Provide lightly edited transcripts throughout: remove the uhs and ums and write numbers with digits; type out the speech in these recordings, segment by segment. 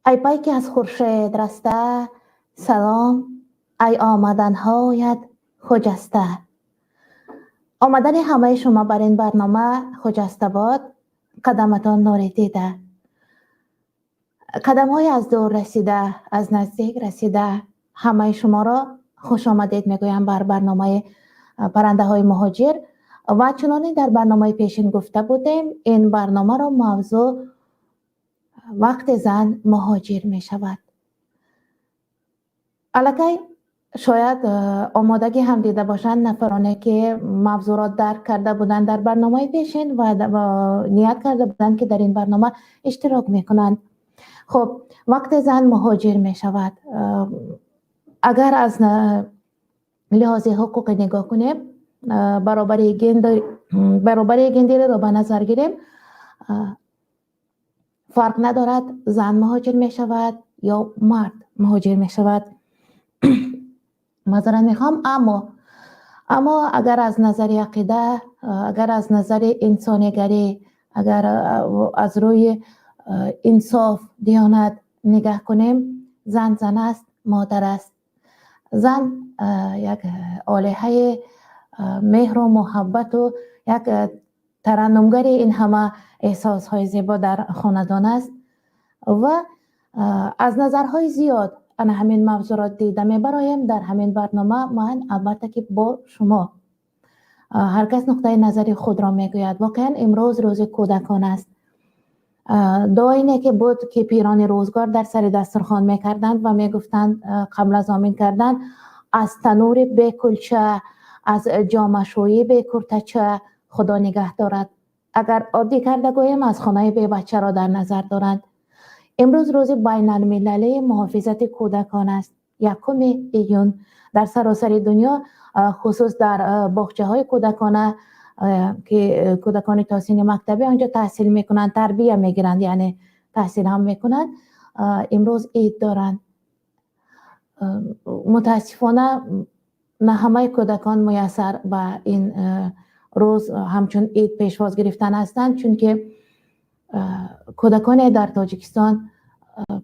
Ай пайки аз хуршед раста, салом, ай омаданҳоят хуҷаста. Омадани ҳамаи шумо бар ин барнома хуҷаста бод, қадаматон нури дида. Қадамҳои аз дур расида, аз наздик расида, ҳамаи шуморо хушомадед мегӯям бар барномаи паррандаҳои муҳоҷир. Ва чуноне дар барномаи пешин гуфта будем, ин барномаро мавзӯъ вақте зан муҳоҷир мешавад. Аллакай шояд омодагӣ ҳам дида бошанд нафароне, ки мавзӯъро дарк карда буданд дар барномаи пешин ва ният карда буданд, ки дар ин барнома иштирок мекунанд. Хуб, вақте зан муҳоҷир мешавад, агар аз лиҳози ҳуқуқӣ нигоҳ кунем, баробарии гендериро ба назар гирем, фарқ надорад, зан муҳоҷир мешавад ё мард муҳоҷир мешавад. Маъзарат мехоҳам, аммо агар аз назари ақида, агар аз назари инсонигарӣ, агар аз рӯи инсоф, диёнат нигаҳ кунем, зан зан аст, модар аст. Зан як олиҳаи меҳру муҳаббату як тараннумгари ин ҳама эҳсосҳои зебо дар хонадон аст ва аз назарҳои зиёд ана ҳамин мавзӯъро дида мебароем дар ҳамин барнома. Ман албатта ки бо шумо. Ҳар кас нуқтаи назари худро мегӯяд. Воқеан, имрӯз рӯзи кӯдакон аст. Дуои ине ки буд, ки пирони рӯзгор дар сари дастурхон мекарданд ва мегуфтанд қабл аз омин кардан: аз танури бекулча, аз ҷомашӯӣ бекуртача Худо нигаҳ дорад. Агар оддӣ карда гӯем, аз хонаи бебачаро дар назар доранд. Имрӯз рӯзи байналмилалии муҳофизати кӯдакон аст, 1 июн. Дар саросари дунё, хусус дар боғчаҳои кӯдакона, ки кӯдакони то синни мактабӣ онҷо таҳсил мекунанд, тарбия мегиранд, яъне таҳсил ҳам мекунанд, имрӯз ид доранд. Мутаассифона, на ҳамаи кӯдакон муяссар ба ин рӯз ҳамчун ид пешвоз гирифтан ҳастанд, чунки кӯдаконе дар Тоҷикистон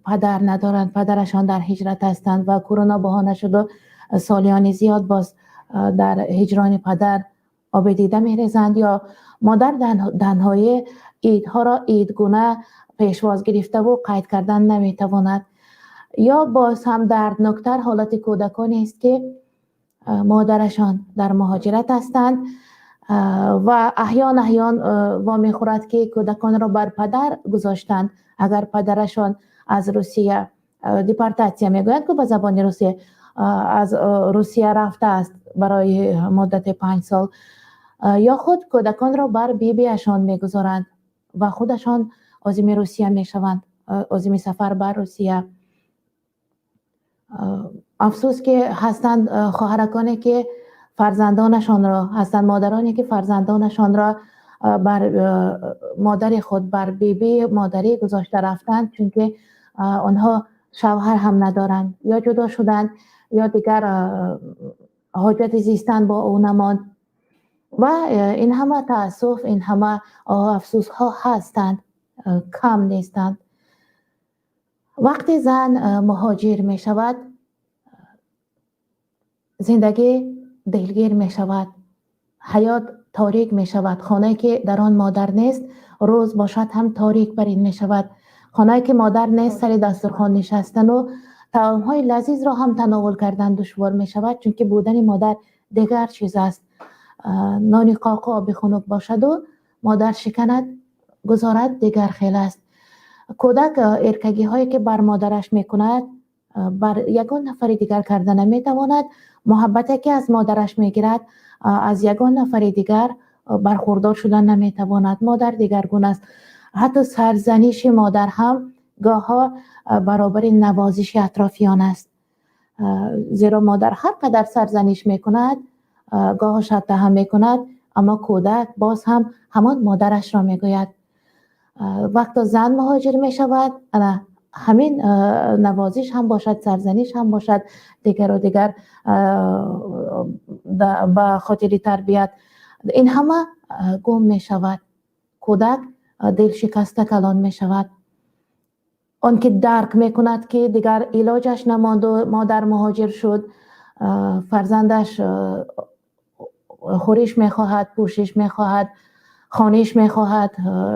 падар надоранд, падарашон дар ҳиҷрат ҳастанд ва корона баҳона шуду солиёни зиёд боз дар ҳиҷрони падар оби дида мерезанд ё модар танҳоӣ идҳоро идгуна пешвоз гирифтаву қайд кардан наметавонад. Ё боз ҳам дардноктар ҳолати кӯдаконест, ки модарашон дар муҳоҷират ҳастанд ва аҳён аҳён вомехӯрад, ки кӯдаконро бар падар гузоштанд. Агар падарашон аз Русия, депортатсия мегӯянд ку ба забони русия, аз Русия рафтааст барои муддати 5 сол, ё худ кӯдаконро бар бибиашон мегузоранд ва худашон озими Русия мешаванд, озими сафар бар Русия. Афсӯс, ки ҳастанд хоҳараконе, ки фарзандонашонро, ҳастанд модароне, ки фарзандонашонро бар модари худ, бар биби модарӣ гузошта рафтанд, чунки онҳо шавҳар ҳам надоранд ё ҷудо шуданд, ё дигар ҳоҷати зистан бо ӯ намонд. Ва ин ҳама таассуф, ин ҳама афсӯсҳо ҳастанд, кам нестанд. Вақте зан муҳоҷир мешавад, зиндагӣ дилгир мешавад, ҳаёт торик мешавад. Хонае, ки дар он модар нест, рӯз бошад ҳам торик барин мешавад. Хонае, ки модар нест, сари дастурхон нишастану таомҳои лазизро ҳам тановул кардан душвор мешавад, чунки будани модар дигар чиз аст. Нони қоқу оби хунук бошаду модар шиканад, гузорад, дигар хел аст. Кӯдак эркагиҳое, ки бар модараш мекунад, бар ягон нафари дигар карда наметавонад. Муҳаббате, ки аз модараш мегирад, аз ягон нафари дигар бархурдор шуда наметавонад. Модар дигаргун аст. Ҳатто сарзаниши модар ҳам гоҳҳо баробари навозиши атрофиён аст, зеро модар ҳар қадар сарзаниш мекунад, гоҳо шатта ҳам мекунад, аммо кӯдак боз ҳам ҳамон модарашро мегӯяд. Вақто зан муҳоҷир мешавад, ана ҳамин навозиш ҳам бошад, сарзаниш ҳам бошад, дигару дигар ба хотири тарбият, ин ҳама гум мешавад. Кӯдак дилшикаста калон мешавад. Он ки дарк мекунад, ки дигар илоҷаш намонду модар муҳоҷир шуд, фарзандаш хӯриш мехоҳад, пӯшиш мехоҳад, хониш мехоҳад,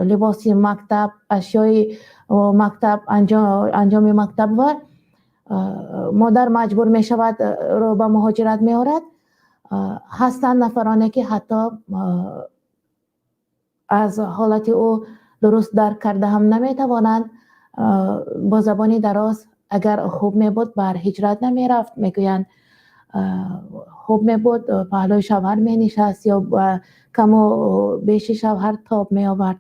либоси мактаб, ашёи мактаб, анҷоми мактаб, ва модар маҷбур мешавад, рӯ ба муҳоҷират меорад. Ҳастанд нафароне, ки ҳатто аз ҳолати ӯ дуруст дарк карда ҳам наметавонанд. Бо забони дароз агар хуб мебуд, бар ҳиҷрат намерафт, мегӯянд, хуб мебуд, паҳлӯи шавҳар менишаст ё ба каму беши шавҳар тоб меовард.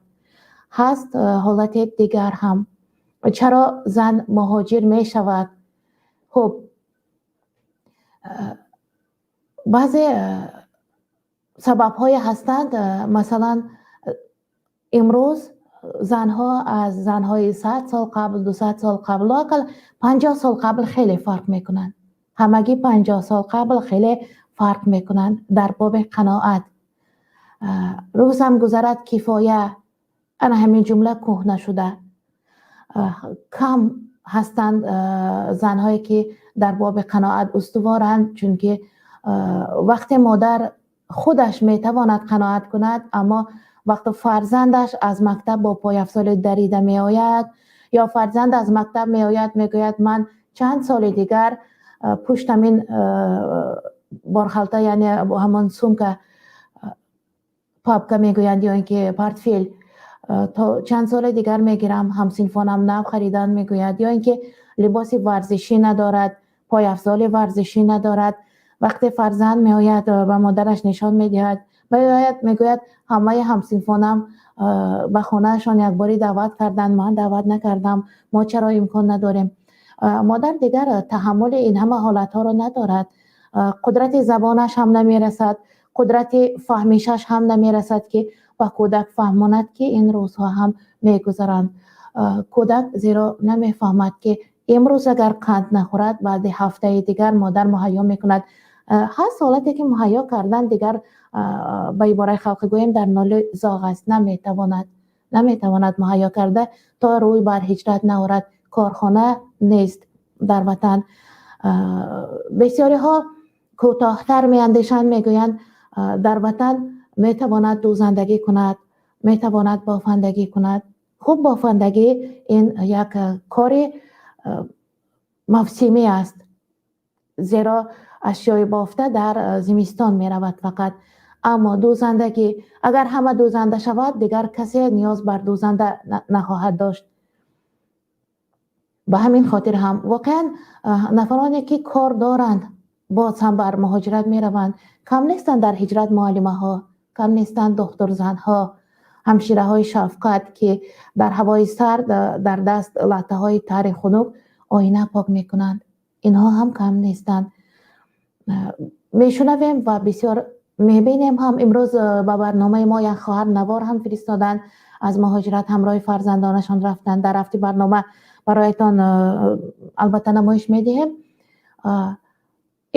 Ҳаст ҳолати дигар ҳам. Чаро зан муҳоҷир мешавад? Хуб, баъзе сабабҳое ҳастанд. Масалан, имрӯз занҳо аз занҳои 100 сол қабл, 200 сол қабл, лоақал 50 сол қабл хеле фарқ мекунанд. Ҳамагӣ 50 сол қабл хеле фарқ мекунанд дар боби қаноат. Рӯзам гузарад, кифоя, ана ҳамин ҷумла кӯҳна шуда. Кам ҳастанд занҳое, ки дар боби қаноат устуворанд, чунки вақте модар худаш метавонад қаноат кунад, аммо вақто фарзандаш аз мактаб бо пойафзоли дарида меояд ё фарзанд аз мактаб меояд, мегӯяд, ман чанд соли дигар пуштам ин борхалта, яъне ҳамон сумка, папка мегӯянд ё ин ки портфел, то чанд соли дигар мегирам, ҳамсинфонам нав харидан, мегӯяд, ё ин ки либоси варзишӣ надорад, пойафзоли варзишӣ надорад. Вақте фарзанд меояд, ба модараш нишон медиҳад, меояд, мегӯяд, ҳамаи ҳамсинфонам ба хонаашон якборӣ даъват карданд, ман даъват накардам, мо чаро имкон надорем? Модар дигар таҳаммули ин ҳама ҳолатҳоро надорад. Қудрати забонаш ҳам намерасад, қудрати фаҳмишаш ҳам намерасад, ки ба кӯдак фаҳмонад, ки ин рӯзҳо ҳам мегузаранд. Кӯдак зеро намефаҳмад, ки имрӯз агар қанд нахӯрад, баъди ҳафтаи дигар модар муҳайё мекунад. Ҳаст ҳолате, ки муҳайё кардан дигар, ба ибораи халқӣ гӯем, дар ноли зоғ аст, наметавонад муҳайё карда, то рӯй бар ҳиҷрат наорад. Корхона нест дар ватан. Бисёриҳо кӯтоҳтар меандешанд, мегӯянд, дар ватан метавонад дӯзандагӣ кунад, метавонад бофандагӣ кунад. Хуб, бофандагӣ ин як кори мавсимӣ аст, зеро ашёи бофта дар зимистон меравад фақат. Аммо дӯзандагӣ, агар ҳама дӯзанда шавад, дигар касе ниёз бар дӯзанда нахоҳад дошт. Ба ҳамин хотир ҳам воқеан нафароне, ки кор доранд, боз ҳам бар муҳоҷират мераванд. Кам нестанд дар ҳиҷрат муаллимаҳо, кам нестанд духтурзанҳо, ҳамшираҳои шафқат, ки дар ҳавои сард дар даст латтаҳои тари хунук оина пок мекунанд. Инҳо ҳам кам нестанд. Мешунавем ва бисёр мебинем ҳам. Имрӯз ба барномаи мо як хоҳар навор ҳам фиристоданд, аз муҳоҷират ҳамроҳи фарзандонашон рафтанд. Дар рафти барнома бароятон албатта намоиш медиҳем.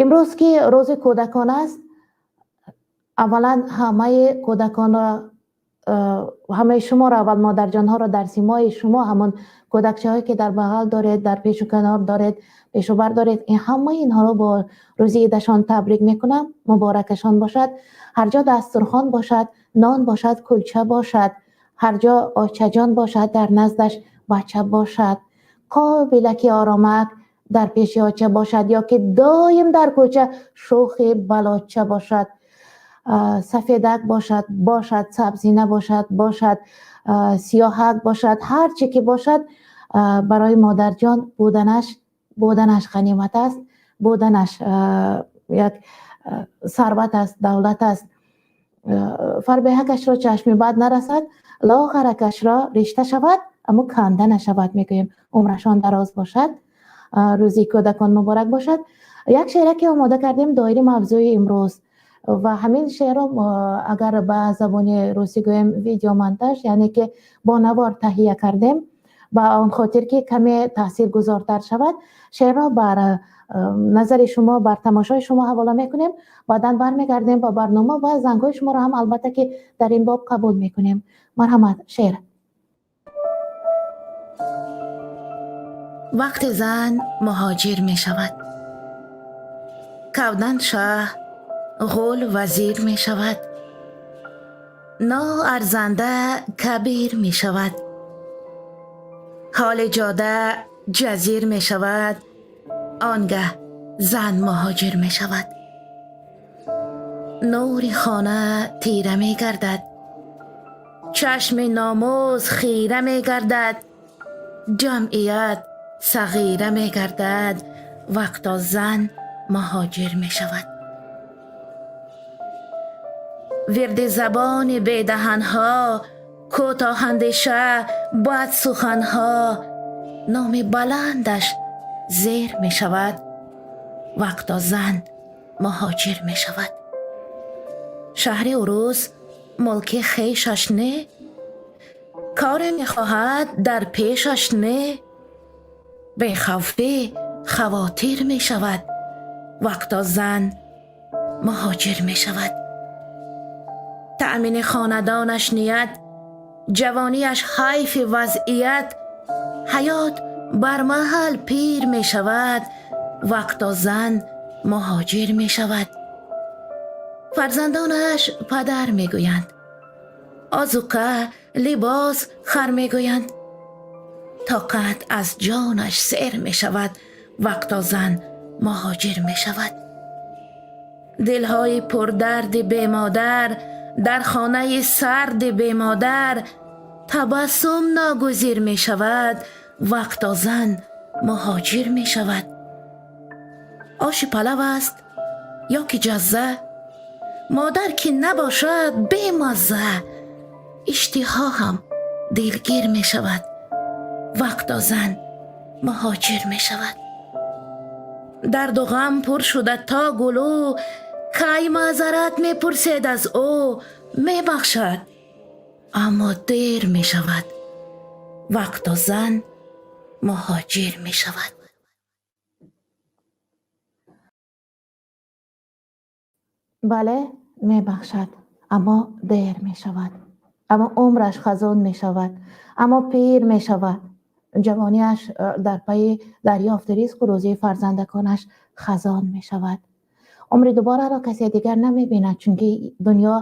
Имрӯз ки рӯзи кӯдакон аст, аввалан ҳамаи кӯдаконро, ҳамаи шуморо, аввал модарҷонҳоро, дар симои шумо ҳамон кӯдакчаҳое, ки дар бағал доред, дар пешу канор доред, пешубар доред, ҳамаи инҳоро бо рӯзи идашон табрик мекунам. Муборакашон бошад. Ҳар ҷо дастурхон бошад, нон бошад, кулча бошад, ҳар ҷо очаҷон бошад, дар наздаш бача бошад. Қобилаки оромак дар пеши оча бошад ё ки доим дар кӯча шӯхи балоча бошад. Сафедак бошад, бошад, сабзина бошад, бошад, сиёҳак бошад, ҳар чӣ ки бошад, барои модарҷон буданаш ғанимат аст, буданаш як сарват аст, давлат аст. Фарбеҳакашро чашми бад нарасад, лоғаракашро ришта шавад, аммо канда нашавад, мегӯем. Умрашон дароз бошад. Рӯзи кӯдакон муборак бошад. Як шеъре ки омода кардем доири мавзӯи имрӯз, ва ҳамин шеърро, агар ба забони русӣ гӯем, видеомонтаж, яъне ки бо навор таҳия кардем, ба он хотир ки каме таъсиргузортар шавад. Шеърро бар назари шумо, бар тамошои шумо ҳавола мекунем, баъдан бармегардем ба барнома ва зангҳои шуморо ҳам албатта ки дар ин боб қабул мекунем. Марҳамат, шеър. Вақте зан муҳоҷир мешавад, кавдан шаҳ ғул вазир мешавад, ноарзанда кабир мешавад, ҳоли ҷода ҷазир мешавад, он гаҳ зан муҳоҷир мешавад. Нури хона тира мегардад, чашми номус хира мегардад, ҷамъият сағира мегардад, вақто зан муҳоҷир мешавад. Вирди забони бедаҳанҳо, кӯтоҳандеша, бадсуханҳо, номи баландаш зер мешавад, вақто зан муҳоҷир мешавад. Шаҳри урус мулки хешаш не, коре мехоҳад дар пешаш не, бехавфӣ хавотир мешавад, вақто зан муҳоҷир мешавад. Таъмини хонадонаш ният, ҷавонияш ҳайфи вазъият, ҳаёт бар маҳал пир мешавад, вақто зан муҳоҷир мешавад. Фарзандонаш падар мегӯянд, озуқа, либос хар мегӯянд, тоқат аз ҷонаш сер мешавад, вақто зан муҳоҷир мешавад. Дилҳои пурдарди бемодар дар хонаи сарди бемодар табассум ногузир мешавад, вақто зан муҳоҷир мешавад. Оши палав аст ё ки ҷазза, модар ки набошад бемазза, иштиҳо ҳам дилгир мешавад, вақто зан муҳоҷир мешавад. Дарду ғам пур шуда то гулӯ, кай маъзарат мепурсед аз ӯ, мебахшад, аммо дер мешавад, вақто зан муҳоҷир мешавад. Бале, мебахшад, аммо дер мешавад, аммо умраш хазон мешавад, аммо пир мешавад, ҷавониаш дар пайи дарёфти ризқу рӯзии фарзандаконаш хазон мешавад. Умри дубораро касе дигар намебинад, чунки дунё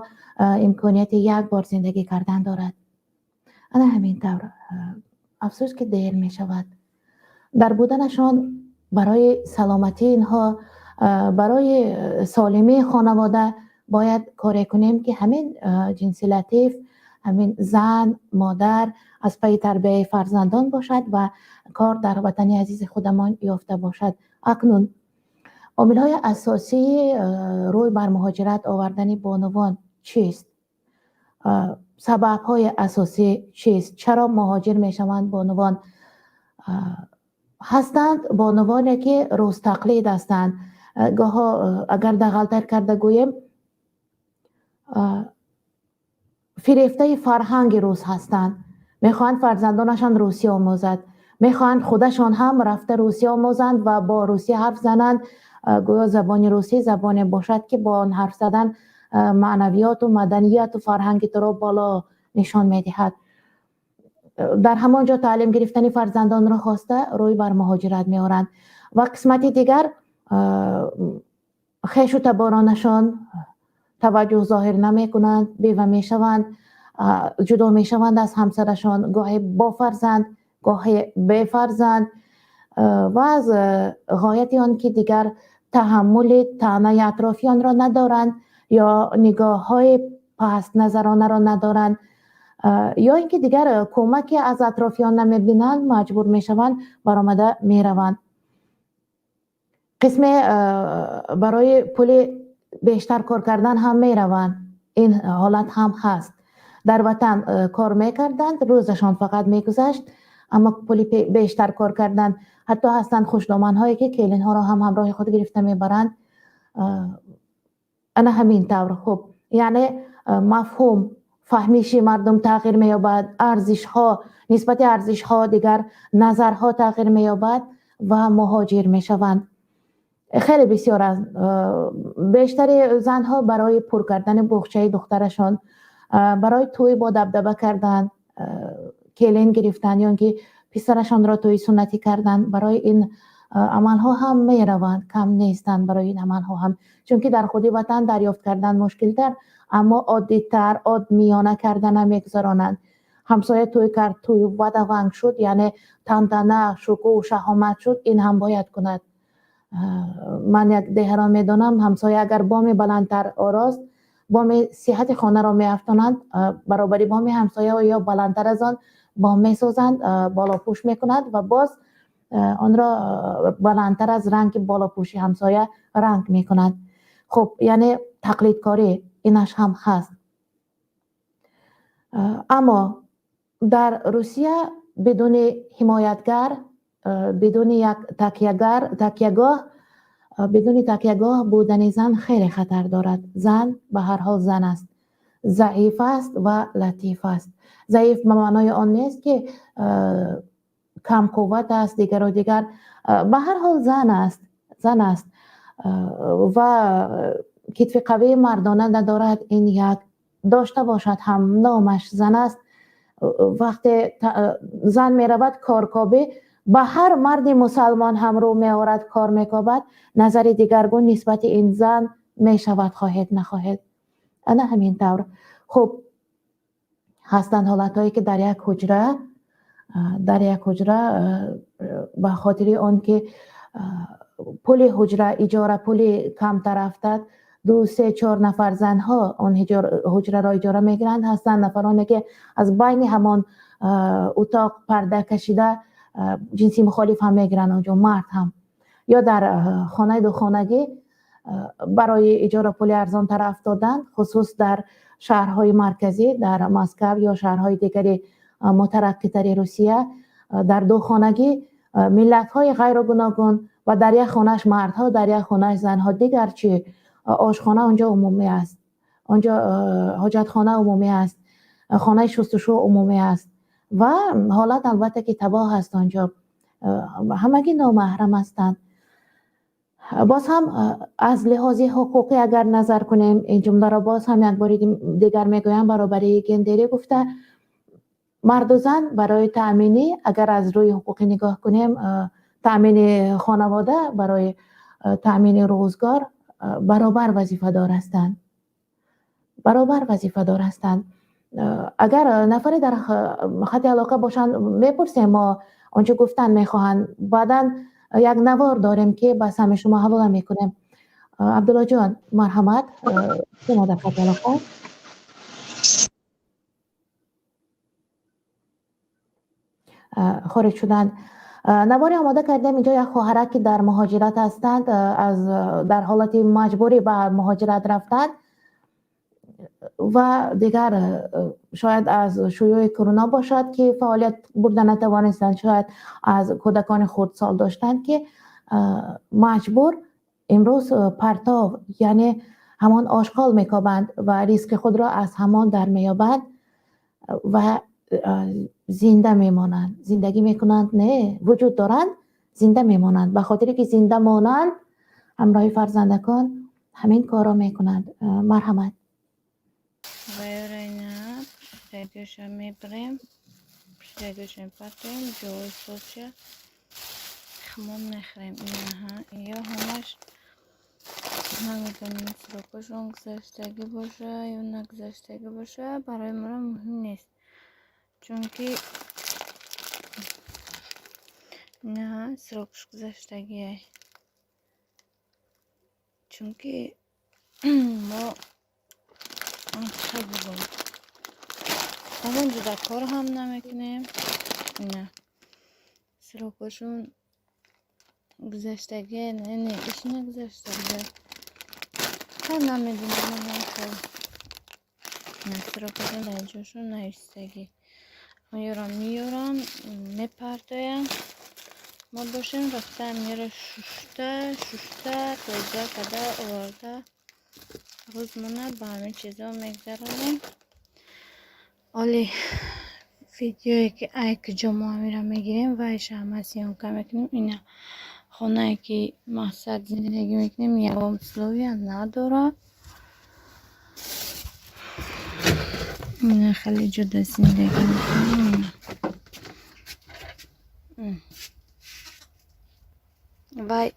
имконияти як бор зиндагӣ кардан дорад. Ана ҳамин тавр, афсӯс ки дер мешавад. Дар буданашон барои саломатии инҳо, барои солимии хонавода бояд коре кунем ки ҳамин ҷинси латиф, ҳамин зан, модар аз пайи тарбияи фарзандон бошад ва кор дар ватани азизи худамон ёфта бошад. Акнун омилҳои асосии рӯй бар муҳоҷират овардани бонувон чист? Сабабҳои асосӣ чист? Чаро муҳоҷир мешаванд бонувон? Ҳастанд бонувоне ки рӯзтақлид ҳастанд. Гоҳо агар дағалтар карда гӯем, фирефтаи фарҳанги рус ҳастанд. Мехоҳанд фарзандонашон русӣ омӯзад, мехоҳанд худашон ҳам рафта русӣ омӯзанд ва бо русӣ ҳарф зананд. Гӯё забони русӣ забоне бошад ки бо он ҳарф задан маънавиёту маданияту фарҳанги туро боло нишон медиҳад. Дар ҳамон ҷо таълим гирифтани фарзандонро хоста рӯй бар муҳоҷират меоранд. Ва қисмати дигар хешу таборонашон таваҷҷӯҳ зоҳир намекунанд, бева мешаванд, ҷудо мешаванд аз ҳамсарашон, гоҳе бо фарзанд, гоҳе бефарзанд, ва аз ғояти он ки дигар таҳаммули таънаи атрофиёнро надоранд ё нигоҳҳои пастназаронаро надоранд, ё ин ки дигар кӯмаке аз атрофиён намебинанд, маҷбур мешаванд, баромада мераванд. Қисме барои пули бештар кор кардан ҳам мераванд. Ин ҳолат ҳам ҳаст. Дар ватан кор мекарданд, рӯзашон фақат мегузашт, аммо пули бештар кор кардан. Ҳатто ҳастанд хушдоманҳое ки келинҳоро ҳам ҳамроҳи худ гирифта мебаранд. Ана ҳамин тавр. Хуб, яъне мафҳум, фаҳмиши мардум тағйир меёбад, арзишҳо нисбати арзишҳо дигар назарҳо тағйир меёбад ва муҳоҷир мешаванд. Хеле бисёр аз бештари занҳо барои пур кардани буғчаи духтарашон, барои тӯй бо дабдаба кардан, келин гирифтан ё ин ки Писарашонро тӯи суннатӣ карданд. Барои ин амалҳо ҳам мераванд, кам нестанд барои ин амалҳо ҳам, чунки дар худи ватан дарёфт кардан мушкилтар, аммо оддитар, одмиёна кардана мегузаронанд. Ҳамсоя тӯй кард, тӯй вадаванг шуд, яъне тантана, шукӯҳ, шаҳомат шуд, ин ҳам бояд кунад. Ман як деҳаро медонам, ҳамсоя агар боми баландтар орост, боми сиҳати хонаро меафтонанд, баробари боми ҳамсоя ё баландтар аз он бом месозанд, болопӯш мекунанд ва боз онро баландтар аз ранги болопӯши ҳамсоя ранг мекунанд. Хуб, яъне тақлидкорӣ инаш ҳам ҳаст. Аммо дар Русия бидуни ҳимоятгар, бидуни як такягар, такягоҳ, бидуни такягоҳ будани зан хеле хатар дорад. Зан ба ҳар ҳол зан аст, заиф аст ва латиф аст. Заиф ба маънои он нест, ки камқувват аст, дигару дигар. Ба ҳар ҳол зан аст, зан аст ва китфи қавии мардона надорад. Ин як дошта бошад ҳам номаш зан аст. Вақте зан меравад коркобӣ, ба ҳар марди мусалмон ҳам рӯ меорад, кор мекобад, назари дигаргун нисбати ин зан мешавад, хоҳед нахоҳед. Ана ҳамин тавр. Хуб, ҳастанд ҳолатҳое, ки дар як ҳуҷра ба хотири он ки пули ҳуҷра, иҷора пули камтар афтад, ду, се, чор нафар занҳо он ҳуҷраро иҷора мегиранд. Ҳастанд нафароне, ки аз байни ҳамон утоқ парда кашида ҷинси мухолиф ҳам мегиранд онҷо, мард ҳам. Ё дар хонаи духонагӣ барои иҷора пули арзонтар афтодан, хусус дар шаҳрҳои марказӣ, дар Москав ё шаҳрҳои дигари мутараққитари Русия, дар духонагӣ миллатҳои ғайру гуногун ва дар як хонаш мардҳо, дар як хонаш занҳо. Дигар чӣ? Ошхона онҷо умумӣ аст, онҷо ҳоҷатхона умумӣ аст, хонаи шустушӯ умумӣ аст ва ҳолат албатта ки табоҳ аст онҷо. Ҳамагӣ номаҳрам ҳастанд. Боз ҳам аз лиҳози ҳуқуқӣ агар назар кунем, ин ҷумларо боз ҳам як бори дигар мегӯям, баробарии гендерӣ гуфта, марду зан барои таъминӣ, агар аз рӯи ҳуқуқӣ нигоҳ кунем, таъмини хонавода, барои таъмини рӯзгор баробар вазифадор ҳастанд, баробар вазифадор ҳастанд. Агар нафаре дар хати алоқа бошанд, мепурсем мо, он чӣ гуфтан мехоҳанд. Баъдан як навор дорем, ки ба самъи шумо ҳавола мекунем. Абдуллоҷон, марҳамат, шумо дар хати алоқа. Хориҷ шуданд. Наворе омода кардем. Инҷо як хоҳарак, ки дар муҳоҷират ҳастанд, аз дар ҳолати маҷбурӣ ба муҳоҷират рафтанд ва дигар шояд аз шуюи корона бошад, ки фаъолият бурда натавонистанд, шояд аз кӯдакони хурдсол доштанд, ки маҷбур имрӯз партов, яъне ҳамон ошғол мекобанд ва ризқи худро аз ҳамон дар меёбанд ва зинда мемонанд. Зиндагӣ мекунанд, не, вуҷуд доранд, зинда мемонанд. Ба хотире ки зинда монанд, ҳамроҳи фарзандакон ҳамин корро мекунанд. Марҳамат. Вайрайна пуштагиша мебарем, пуштагиша мепартоем, ҷои созша химон мехӯрем. Инаҳа, ё ҳамаш намедонем, срокашон гузаштагӣ боша ё нагузаштагӣ боша, барои мора муҳим нест, чунки инаҳа, срокаш гузаштагиай, чунки мо бигӯм, ҳамон ҷуда кор ҳам намекунем. Ина, срокашон гузаштагия, не, иш нагузаштагия, ҳа, намедонам. Срокашон дар ҷошон навистагӣ. Ёро меёрам, мепартоям. Мо бошем, рафта мера шушта шушта тоза карда оварда, рӯзмона ба ҳамин чизо мегзаронем. Оли видеое, ки ай куҷо мо ҳамира мегирем, вайша ҳама съёмка мекунем. Ина, хонае, ки мақсад зиндагӣ мекунем, ягон условия надорад. Ина, хеле ҷуда зиндагӣ мекунем. Вай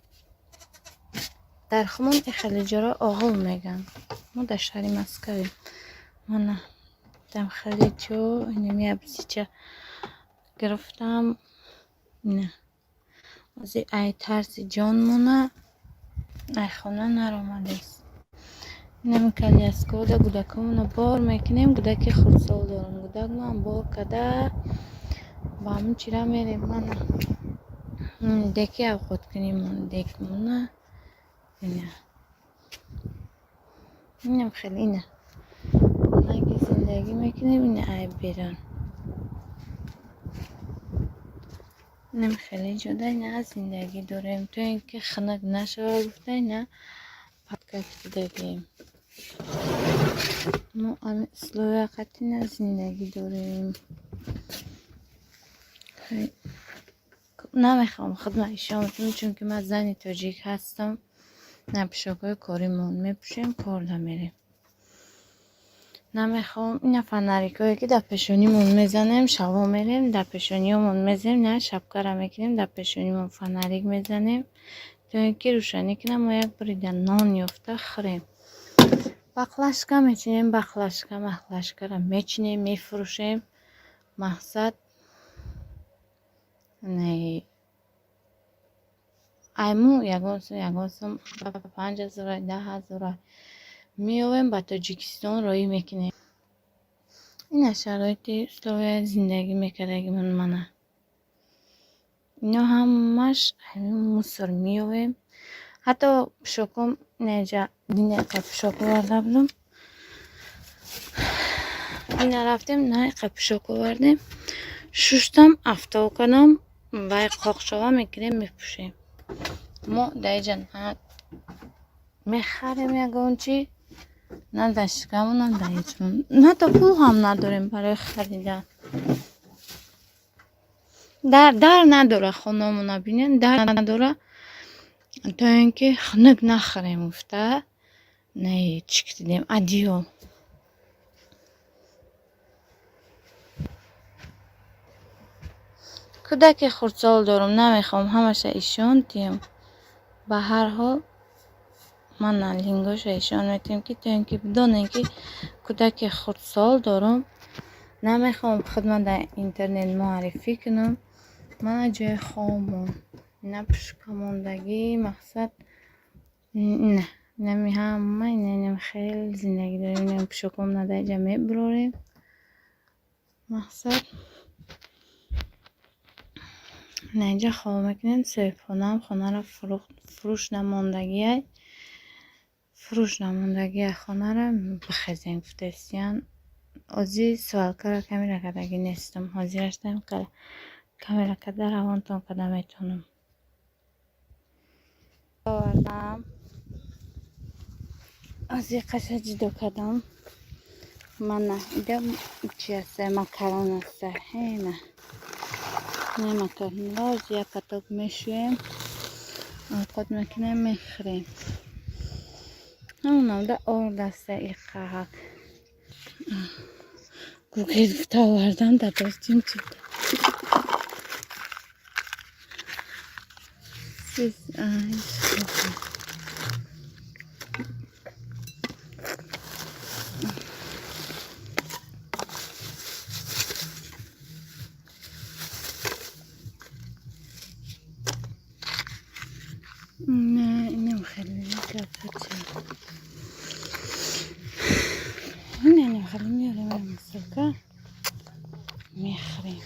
дар хумон хеле ҷоро оғил мегӯянд. Мо дар шаҳри Москавем. Мана дам хеле ҷо инами абзича гирифтам. Ина ози ай тарси ҷонмона ай хона наромадест. Инами коляскода гудакамона бор мекунем. Гудаки хурдсол дорам. Гудакмоам бор када ба ҳамин чира мерем. Мана деки авқоткунимон декмона ина инам хеле ина хонаки зиндагӣ мекунем. Ина ай берун инам хеле ҷода ина зиндагӣ дорем. То ин ки хунук нашава гуфта ина патка кидагем. Мо ами условия қатъи зиндагӣ дорем. Намехоҳам худма ишон кунам, чунки ман зани тоҷик ҳастам. На пӯшокҳои коримон мепӯшем, корда мерем. Намехоҳам ина фонарикҳое ки дар пешонимон мезанем, шабо мерем, дар пешониёмон мезанем, на шапкара мекунем, дар пешонимон фонарик мезанем, то ин ки рӯшанӣ кунам, мо як бурида нон ёфта хӯрем. Бақлашка мечинем, бақлашка, мақлашкара мечинем, мефурӯшем. Мақсад айму ягон сум, ягон сум, 5000, 10 000 меовем, ба Тоҷикистон роҳӣ мекунем. Ина шароити условияи зиндагӣ мекардагимон мана. Ино ҳамаш мусор меовем. Ҳатто пӯшоком инаҷа динақа пӯшок оварда будам. Ина рафтем, нақа пӯшок овардем. Шуштам, афтоб кардам, вай қоқшова мекунем, мепӯшем. Мо дар иҷа на мехарем ягон чӣ, на дар шикамон, на дар ҳеҷмон. Ҳатто пул ҳам надорем барои харидан. Дар надора хонамона бинед, дар надора, то ин ки хунук нахӯрем гуфта не чӣ кидем одеял. Кӯдаки хурдсол дорам, намехоҳам ҳамаша ишон диҳам. Ба ҳар ҳол мана лингоша ишон метиҳем, ки то ин ки бидонем, ки кӯдаки хурдсол дорам. Намехоҳам худма дар интернет муаррифӣ кунам. Мана ҷои хобмон. Ина пӯшкамондагӣ мақсад ина инами ҳама ина инам хеле зиндагӣ дорем. Инам пӯшокҳомона дар иҷа мебурорем. Мақсад ина инҷа хоб мекунем. Соҳибхонаам хонаро фурӯш намондагиай. Фурӯш намондагиай хонаро бихезем гуфтаистиян. Ози свалкаро камера кардагӣ нестам. Ҳозираштам камера карда равонтон карда метавонам. Овардам. Ози қаша ҷудо кардам. Мана ида чи аста, макарон аста. Ина. Ина макаронро ози як каток мешӯем. Овқот мекунем, мехӯрем. Ҳамонамда орд аста иқаҳак. Гугел гуфта овардам дар дастим чида. Сиз инам хеле гапача. Ина инам хеле меорем мусорка мехӯрем.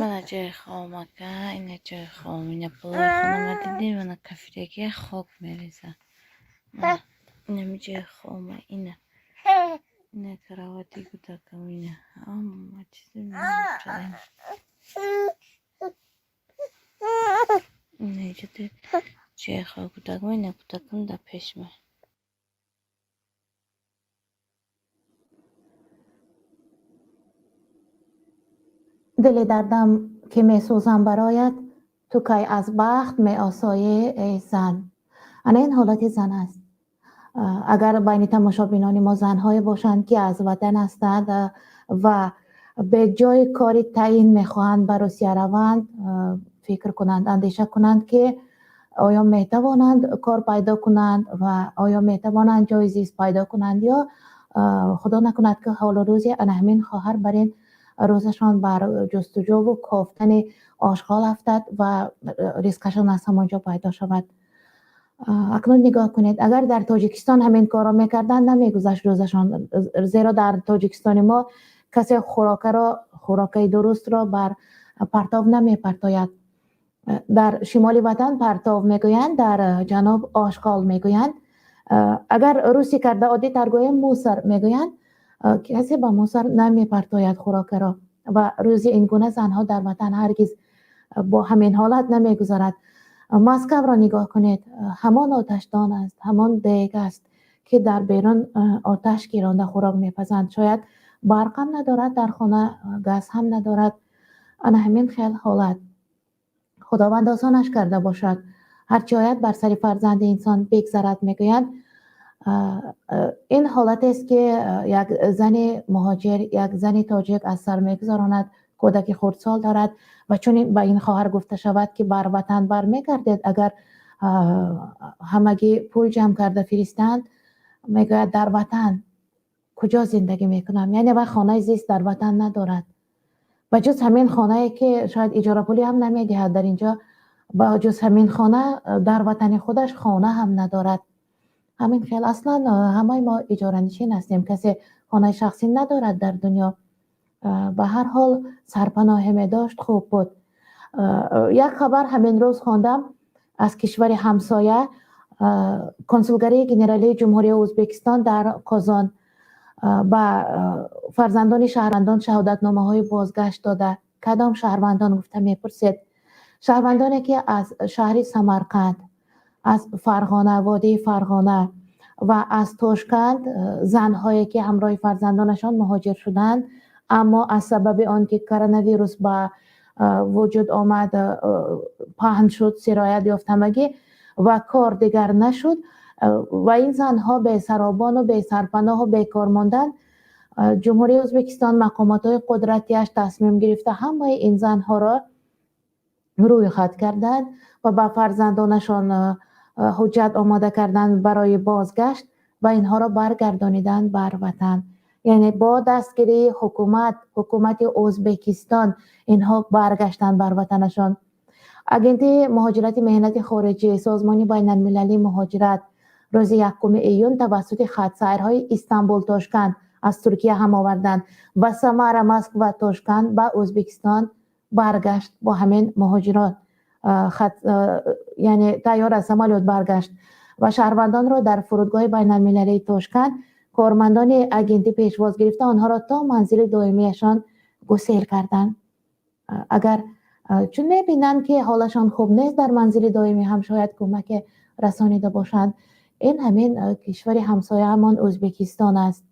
Мана ҷои хобака, ина ҷои хоб, ина полои хонама дидем, мана кафидагия хок мереза. Инами ҷои хоба, ина. Ина кровати кӯдакам, ина ҳама чизе мечарем. Ина иҷа ҷои хоб кӯдакам, ина кӯдакам дар пешма. Дили дардам ки месӯзам бароят, ту кай аз бахт меосоӣ, эй зан. Ана ин ҳолати зан аст. Агар байни тамошобинони мо занҳое бошанд, ки аз ватан ҳастанд ва Бе ҷои кори таъин мехоҳанд ба Русия раванд, фикр кунанд, андеша кунанд, ки оё метавонанд кор пайдо кунанд ва оё метавонанд ҷои зист пайдо кунанд ё худо накунад, ки ҳолу рӯзи ана ҳамин хоҳар бар ин рӯзашон бар ҷустуҷӯву кофтани ошғол афтад ва ризқашон аз ҳамон ҷо пайдо шавад. Акнун нигоҳ кунед, агар дар Тоҷикистон ҳамин корро мекарданд, намегузашт рӯзашон, зеро дар Тоҷикистони мо касе хӯрокаро, хӯрокаи дурустро бар партов намепартояд. Дар шимоли ватан партов мегӯянд, дар ҷануб ошғол мегӯянд. Агар русӣ карда оддитар гӯем, мусор мегӯянд. Касе ба мусор намепартояд хӯрокаро ва рӯзи ин гуна занҳо дар ватан ҳаргиз бо ҳамин ҳолат намегузарад. Москавро нигоҳ кунед, ҳамон оташдон аст, ҳамон дег аст, ки дар берун оташ гиронда хӯрок мепазанд. Шояд барқ ҳам надорад дар хона, газ ҳам надорад. Ана ҳамин хел ҳолат. Худованд осонаш карда бошад. Ҳарчи ояд бар сари фарзанди инсон бигзарад, мегӯянд. Ин ҳолатест, ки як зани муҳоҷир, як зани тоҷик аз сар мегузаронад, кӯдаки хурдсол дорад ва чунин ба ин хоҳар гуфта шавад, ки бар ватан бармегардед, агар ҳамагӣ пул ҷамъ карда фиристанд, мегӯяд: «Дар ватан куҷо зиндагӣ мекунам?» Яъне вай хонаи зист дар ватан надорад, ба ҷуз ҳамин хонае, ки шояд иҷорапулӣ ҳам намедиҳад дар инҷо. Ба ҷуз ҳамин хона дар ватани худаш хона ҳам надорад. Ҳамин хел аслан ҳамаи мо иҷоранишин ҳастем, касе хонаи шахсӣ надорад дар дунё. Ба ҳар ҳол, сарпаноҳе медошт, хуб буд. Як хабар ҳамин рӯз хондам аз кишвари ҳамсоя. Консулгарии генералии Ҷумҳурии Ӯзбекистон дар Қозон ба фарзандони шаҳрвандон шаҳодатномаҳои бозгашт дода. Кадом шаҳрвандон, гуфта мепурсед? Шаҳрвандоне, ки аз шаҳри Самарқанд, аз Фарғона, водии Фарғона ва аз Тошканд, занҳое ки ҳамроҳи фарзандонашон муҳоҷир шуданд, аммо аз сабаби он ки коронавирус ба вуҷуд омад, паҳн шуд, сироят ёфт ҳамагӣ ва кор дигар нашуд ва ин занҳо бесаробону бесарпаноҳу бекор монданд. Ҷумҳурии Ӯзбекистон, мақомотҳои қудратиаш тасмим гирифта, ҳамаи ин занҳоро рӯйхат карданд ва ба фарзандонашон ҳуҷҷат омода карданд барои бозгашт ва инҳоро баргардониданд бар ватан. Яъне бо дастгирии ҳукумат, ҳукумати Ӯзбекистон, инҳо баргаштанд бар ватанашон. Агентии муҳоҷирати меҳнати хориҷӣ, Созмони байналмилалии муҳоҷират рӯзи 1 июн тавассути хатсайрҳои Истанбул, Тошканд, аз Туркия ҳам оварданд, ва Самара, Москва, Тошканд ба Ӯзбекистон баргашт бо ҳамин муҳоҷирон. Яъне тайёра, самолёт баргашт ва шаҳрвандонро дар фурудгоҳи байналмилалии Тошканд кормандони агентӣ пешвоз гирифта, онҳоро то манзили доимияшон гусел карданд. Агар чун мебинанд, ки ҳолашон хуб нест, дар манзили доимӣ ҳам шояд кӯмаке расонида бошанд. Ин ҳамин кишвари ҳамсояамон Ӯзбекистон аст.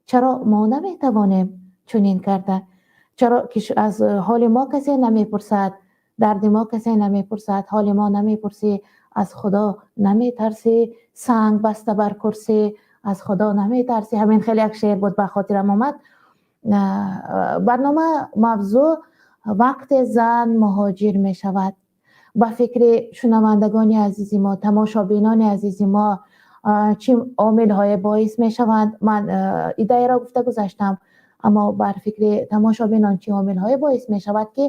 Чаро мо наметавонем чунин карда? Чаро аз ҳоли мо касе намепурсад, дарди мо касе намепурсад? Ҳоли мо намепурсӣ, аз Худо наметарсӣ, санг баста бар курсӣ, аз Худо наметарсӣ. Ҳамин хеле як шеър буд, ба хотирам омад. Барнома мавзӯъ: вақте зан муҳоҷир мешавад. Ба фикри шунавандагони азизи мо, тамошобинони азизи мо, чӣ омилҳое боис мешаванд? Ман идеяро гуфта гузаштам, аммо бар фикри тамошобинон чӣ омилҳое боис мешавад, ки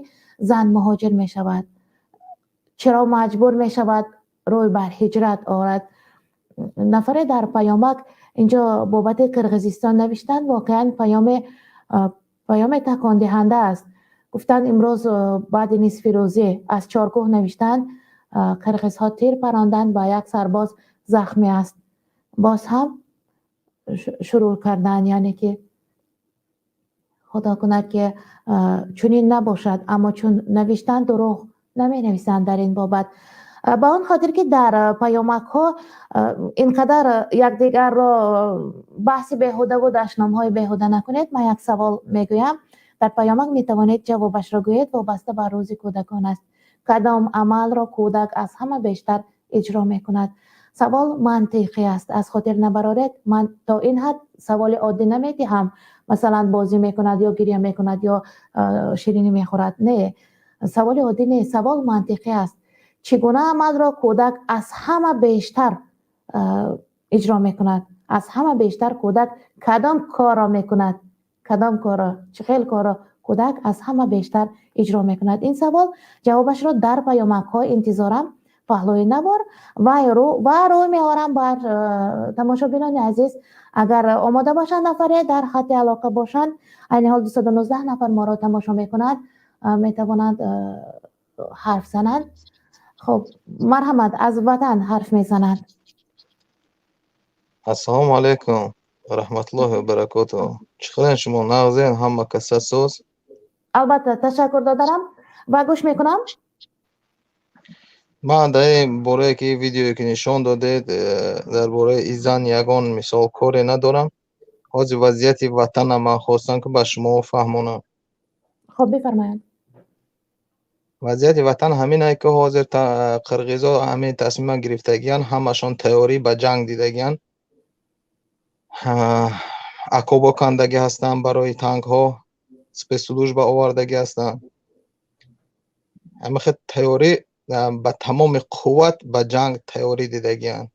зан муҳоҷир мешавад? Чаро маҷбур мешавад рӯй бар ҳиҷрат орад? Нафаре дар паёмак инҷо бобати Қирғизистон навиштанд. Воқеан паёме такондиҳанда аст. Гуфтанд, имрӯз баъди нисфи рӯзӣ аз Чоркӯҳ навиштанд, қирғизҳо тир паронданд ба як сарбоз, захмӣ аст. Боз ҳам шурӯъ карданд. Яъне ки худо кунад, ки чунин набошад, аммо чун навиштанд, дурӯғ наменависанд дар ин бобат. Ба он хотир ки дар паёмакҳо ин қадар якдигарро баҳси беҳудаву дашномҳои беҳуда накунед, ман як савол мегӯям, дар паёмак метавонед ҷавобашро гӯед. Вобаста ба Рӯзи кӯдакон аст. Кадом амалро кӯдак аз ҳама бештар иҷро мекунад? Савол мантиқӣ аст, аз хотир набароред. Ман то ин ҳад саволи оддӣ намедиҳам, масалан, бозӣ мекунад ё гиря мекунад ё ширинӣ мехӯрад. Не, саволи оддӣ не, савол мантиқӣ аст. Чӣ гуна амалро кӯдак аз ҳама бештар иҷро мекунад? Аз ҳама бештар кӯдак кадом корро мекунад? Кадом корро, чӣ хел корро кӯдак аз ҳама бештар иҷро мекунад? Ин савол ҷавобашро дар паёмакҳо интизорам, паҳлӯи навор ва рӯй меорам бар тамошобинони азиз. Агар омода бошанд, нафаре дар хатти алоқа бошанд, айни ҳол 219 нафар моро тамошо мекунад, метавонанд ҳарф зананд. Хуб, марҳамат, аз ватан ҳарф мезананд. Ассалому алайкум ва раҳматуллоҳи ва баракотуҳ. Чӣ хелен шумо, нағзен, ҳама каса соз? Албатта, ташаккур додарам ва гӯш мекунам. Ман дар ин борае ки видеое ки нишон додед, дар бораи ин зан ягон мисол коре надорам. Ҳозир вазъияти ватана ман хостам, ки ба шумо фаҳмонам. Хуб, бифармоянд. Вазъияти ватан ҳаминае, ки ҳозир қирғизо ҳамин тасмима гирифтагиянд, ҳамашон тайёрӣ ба ҷанг дидагиянд, окопо кандагӣ ҳастанд, барои танкҳо спецслужба овардагӣ ҳастанд. Ҳамихел тайёрӣ ба тамоми қувват ба ҷанг тайёрӣ дидагиянд.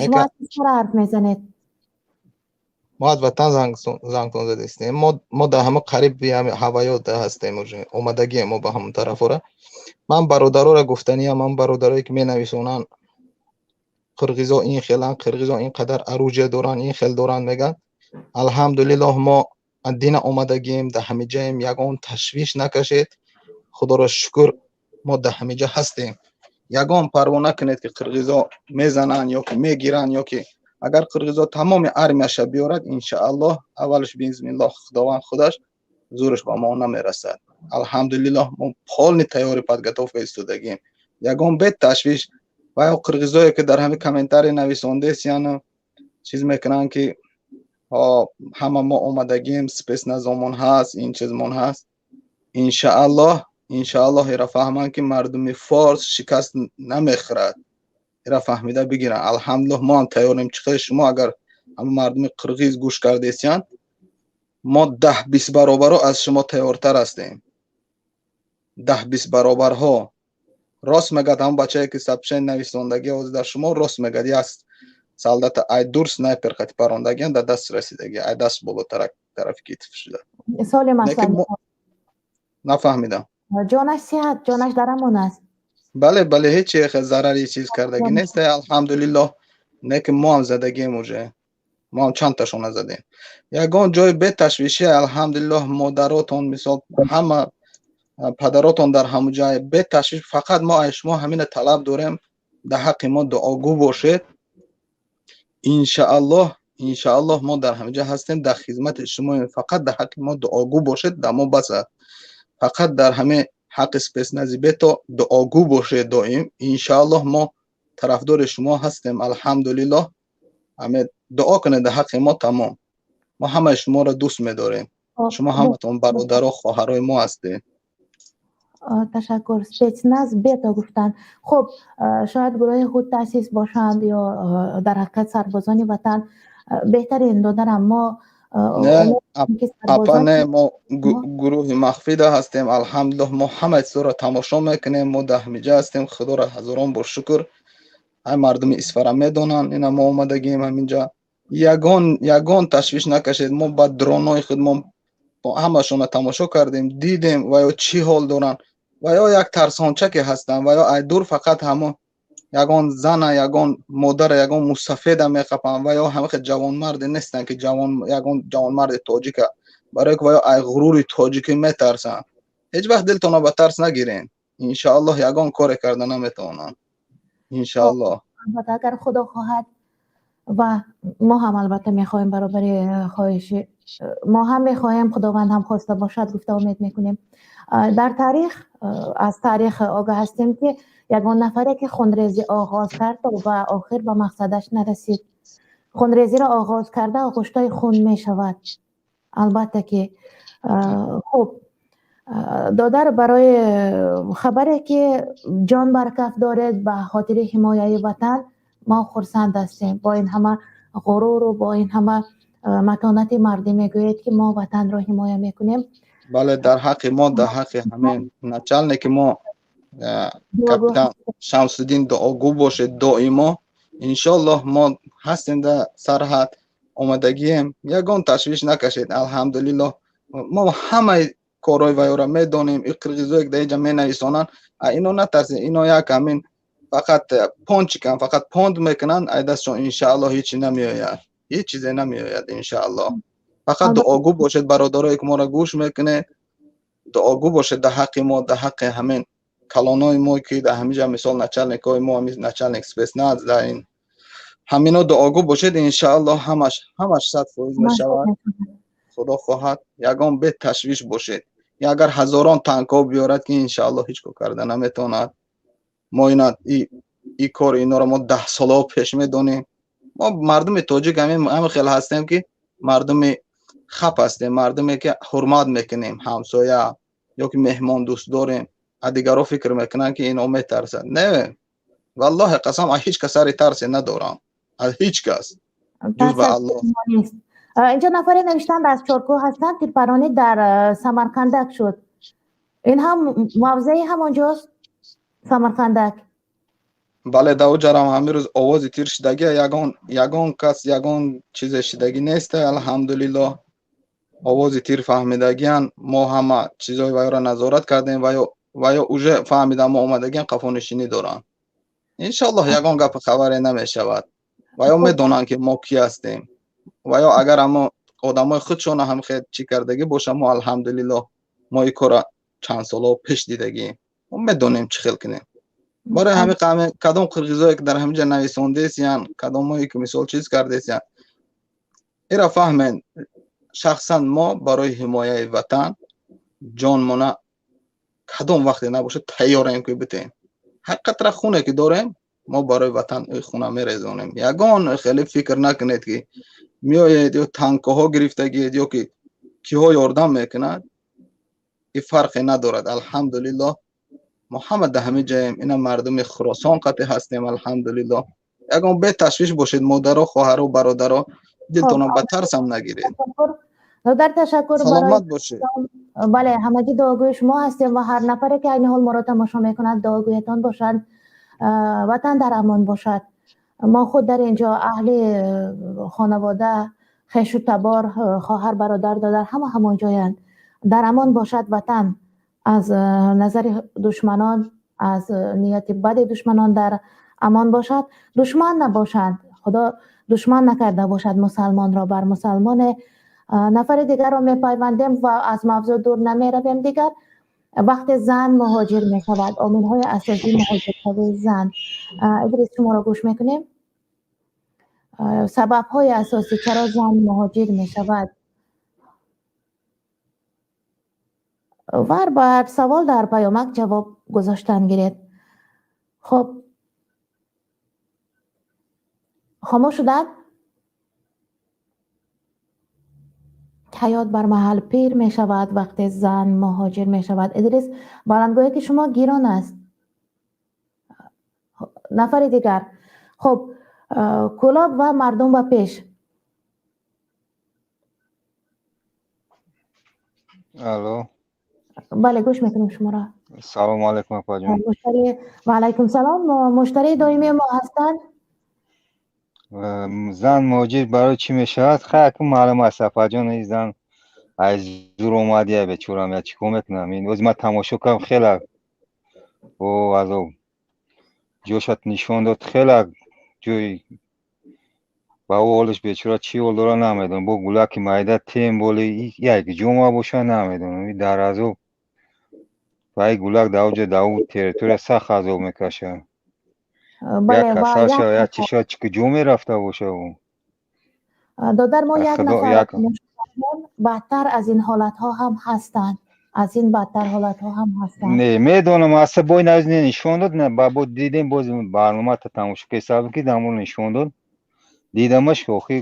Шумо аз кишвар ҳарф мезанед? Мо аз ватан зангтон задистем. Мо дар ҳама қариби ҳаваёт ҳастем, уже омадагием мо ба ҳамон тарафора. Ман бародароро гуфтаниям, ман бародарое ки менависонанд, қирғизо ин хеланд, қирғизо ин қадар оружие доранд, ин хел доранд, мегӯянд. Алҳамдулиллоҳ, мо дина омадагием, дар ҳамиҷаем, ягон ташвиш накашед. Худоро шукр, мо дар ҳамиҷа ҳастем. Ягон парво накунед, ки қирғизо мезананд ё ки мегиранд, ё ки агар қирғизо тамоми армияша биёрад, иншааллоҳ, аввалаш биизниллоҳ, Худованд худаш зӯраш ба мо намерасад. Алҳамдулиллоҳ, мо полный тайёри подготовка истодагием. Ягон бе ташвиш. Ва ё қирғизое ки дар ҳамин комментарий нависондест, яъне чиз мекунанд, ки ҳама мо омадагием, спецназомон ҳаст, ин чизмон ҳаст. Иншааллоҳ, иншааллоҳ, ира фаҳманд, ки мардуми форс шикаст намехӯрад. Ира фаҳмида бигиранд. Алҳамдулиллоҳ, мо ҳам тайёрем. Чӣ хел шумо агар ҳама мардуми қирғиз гӯш кардесиянд, мо 10-20 баробарҳо аз шумо тайёртар ҳастем, 10-20 баробарҳо. Рост мегӯяд ҳамон бачае, ки сообщение нависондагӣ ҳозир дар шумо, рост мегӯяд. Як солдата ай дур снайпер қати парондагиан, дар даст расидагӣ, ай даст боло тарафи китф шуда. Солим аст? Нафаҳмидам. Ҷонаш сиҳат, ҷонаш дар амон аст? Бале, бале, ҳеҷ зарари чиз кардагӣ нест, алҳамдулиллоҳ. Не ки мо ҳам задагием, уже мо ҳам чандташона задем. Ягон ҷои беташвишӣ, алҳамдулиллоҳ. Модаротон, мисол, ҳама падаротон дар ҳамон ҷай, беташвиш. Фақат мо аз шумо ҳамина талаб дорем: дар ҳаққи мо дуогӯ бошед. Иншааллоҳ, иншааллоҳ, мо дар ҳаминҷа ҳастем, дар хизмати шумоем. Фақат дар ҳаққи мо дуогӯ бошед, дар мо бас аст. Фақат дар ҳамин ҳаққи спецнази бето дуогӯ бошед доим. Иншааллоҳ, мо тарафдори шумо ҳастем, алҳамдулиллоҳ. Ҳаме дуо кунед дар ҳаққи мо, тамом. Мо ҳамаи шуморо дӯст медорем, шумо ҳаматон бародаро, хоҳарои мо ҳастед. Ташаккур. Спецназ бето гуфтанд. Хуб, шояд гурӯҳи худ таъсис бошанд ё дар ҳақиқат сарбозони ватан. Беҳтарин, додарам, мо Апа, не, мо гурӯҳи махфида ҳастем, алҳамдулиллоҳ. Мо ҳама чизоро тамошо мекунем, мо дар ҳамиҷа ҳастем. Худоро ҳазорон бор шукр. Ҳай мардуми Исфара медонанд, ина мо омадагием ҳаминҷа. Ягон ташвиш накашед. Мо ба дронои худмон ҳамашонро тамошо кардем, дидем, ва ё чӣ ҳол доранд, ва ё як тарсончаке ҳастанд, ва ё ай дур фақат ҳамон ягон зана, ягон модара, ягон мусафеда меқапанд. Ва ё ҳамахе ҷавонмарде нестанд, ки ҷавон, ягон ҷавонмарди тоҷика, барое ки ва ё ай ғурури тоҷикӣ метарсанд. Ҳеҷ вақт дилтонро ба тарс нагирен. Иншоаллоҳ, ягон коре карда наметавонанд, иншоаллоҳ. Албатта, агар Худо хоҳад, ва мо ҳам албатта мехоҳем, баробари хоҳиши мо ҳам мехоҳем, Худованд ҳам хоста бошад, гуфта умед мекунем. Дар таърих, аз таърих огаҳ ҳастем, ки ягон нафаре ки хунрезӣ оғоз кард ва охир ба мақсадаш нарасид. Хунрезиро оғоз карда, оғуштаи хун мешавад, албатта ки. Хуб. Додар, барои хабаре ки ҷон бар каф доред ба хотири ҳимояи ватан, мо хурсанд ҳастем. Бо ин ҳама ғуруру бо ин ҳама матонати мардӣ мегӯед ки мо ватанро ҳимоя мекунем. Бале, дар ҳаққи мо, дар ҳаққи ҳамин начальники мо капитан Шамсуддин дуогӯ бошед доимо. Иншоаллоҳ мо ҳастем дар сарҳад, омадагием, ягон ташвиш накашед. Алҳамдулиллоҳ, мо ҳамаи корҳои вайора медонем. И қирғизое ки дар инҷа менависонанд, ино натарсед, ино як ҳамин фақат пончикан, фақат понд мекунанд, ай дастшон иншааллоҳ ҳеҷ чи намеояд, ҳеҷ чизе намеояд иншааллоҳ. Фақат дуогӯ бошед, бародарое ки моро гӯш мекунед, дуогӯ бошед дар ҳаққи мо, дар ҳаққи ҳамин калонои мо ки дар ҳаминҷа мисол начальникҳои мо, ҳамин начальник спецназ дар ин ҳамино дуогӯ бошед. Иншааллоҳ ҳамаш 100% мешавад, худо хоҳад. Ягон беташвиш бошед. Агар ҳазорон танкҳо биёрад ки иншааллоҳ ҳеҷ кор карда наметавонад. Мо ина и кор инора мо 10 солаҳо пеш медонем. Мо мардуми тоҷик ҳамин хел ҳастем ки мардуми хап ҳастем, мардуме ки ҳурмат мекунем ҳамсоя ё ки меҳмон дӯст дорем. А дигарҳо фикр мекунанд ки ино метарсад. Не, валлоҳи қасам, аз ҳеҷ кас сари тарсе надорам, аз ҳеҷ кас ҷуз ба Аллоҳ. Инҷо нафаре навиштанд, аз Чоркӯҳ ҳастанд, тирпаронӣ дар Самарқандак шуд. Ин ҳам мавзеи ҳамонҷост, Самарқандак? Бале, дар оҷарам ҳамин рӯз овози тир шидагӣ, ягон кас ягон чизе шидагӣ нест, алҳамдулиллоҳ. Овози тир фаҳмидагиян, мо ҳама чизои вайро назорат кардем, ваё уже фаҳмидан мо омадагиян, қафонишинӣ доранд. Иншоаллоҳ ягон гапи хабаре намешавад. Ваё медонанд ки мо кӣ ҳастем. Ваё агар ҳамо одамои худшона ҳам хел чӣ кардагӣ боша, мо алҳамдулиллоҳ мо ин кора чанд солҳо пеш дидагием, мо медонем чӣ хел кунем. Барои ҳамин кадом қирғизое ки дар ҳаминҷа нависондесиян, кадомое ки мисол чиз кардесиян, ира фаҳмен, шахсан мо барои ҳимояи ватан ҷонмона кадом вақте набошад тайёрем ки битем. Ҳар қатра хуне ки дорем мо барои ватан хуна мерезонем. Ягон хеле фикр накунед ки меоед ё танкоҳо гирифтагиед ё ки киҳо ёрдам мекунад, ин фарқе надорад. Алҳамдулиллоҳ мо ҳама дар ҳамин ҷоем, ина мардуми Хуросон қатъи ҳастем, алҳамдулиллоҳ. Ягон беташвиш бошед, модаро, хоҳаро, бародаро, дилтонро ба тарсам нагиред. Додар, ташаккур. Саломат бошед. Бале, ҳамагӣ дуогӯи шумо ҳастем ва ҳар нафаре ки айни ҳол моро тамошо мекунад дуогӯятон бошанд. Ватан дар амон бошад. Мо худ дар инҷо аҳли хонавода, хешу табор, хоҳар, бародар, додар ҳама ҳамон ҷоянд. Дар амон бошад ватан аз назари душманон, аз нияти бади душманон дар амон бошад. Душман набошанд, худо душман накарда бошад мусалмонро бар мусалмоне. Нафари дигарро мепайвандем ва аз мавзӯъ дур намеравем. Дигар вақте зан муҳоҷир мешавад, омилҳои асосии муҳоҷиршавии зан. Идрис, шуморо гӯш мекунем. Сабабҳои асосӣ чаро зан муҳоҷир мешавад? Ва ба савол дар паёмак ҷавоб гузоштан гиред. Хоб, хомӯш шуданд? Ҳаёт бар маҳал пир мешавад вақте зан муҳоҷир мешавад. Идрис, баландгӯе ки шумо гирон аст. Нафари дигар. Хоб, Кӯлоб ва мардум ба пеш. Алло. Бале, гӯш мекунем шуморо. Салому алайкум, апаҷон. Ва алайкум салом. Муштарии доимии мо ҳастанд. Зан муҳоҷир барои чӣ мешавад? Хай, акун маълум аст, апаҷон, ин зан аз зур омадия, бечорам, я чӣ кор мекунам? Ин оз ман тамошо кардам, хеле о азоб ҷошат нишон дод, хеле ҷои ба ӯ ҳолаш бечора чӣ ҳол дора намедонам. Бо гулаки майда тем боли як ҷома боша намедонам. Ин дар азоб ва ин гулак дар оҷа дар ӯ территория сахт азоб мекашад. Як касал шава, як чӣ шава, чӣ ҷо мерафта боша ӯ? Додар, мо як нафар бадтар аз ин ҳолатҳо ҳам ҳастанд. Аз ин бадтар ҳолатҳо ҳам ҳастанд. Не, медонам, аса бой назне нишон дод, на, ба бо дидем боз барномата тамошо кесаб ки дамон нишон дод. Дидамаш охи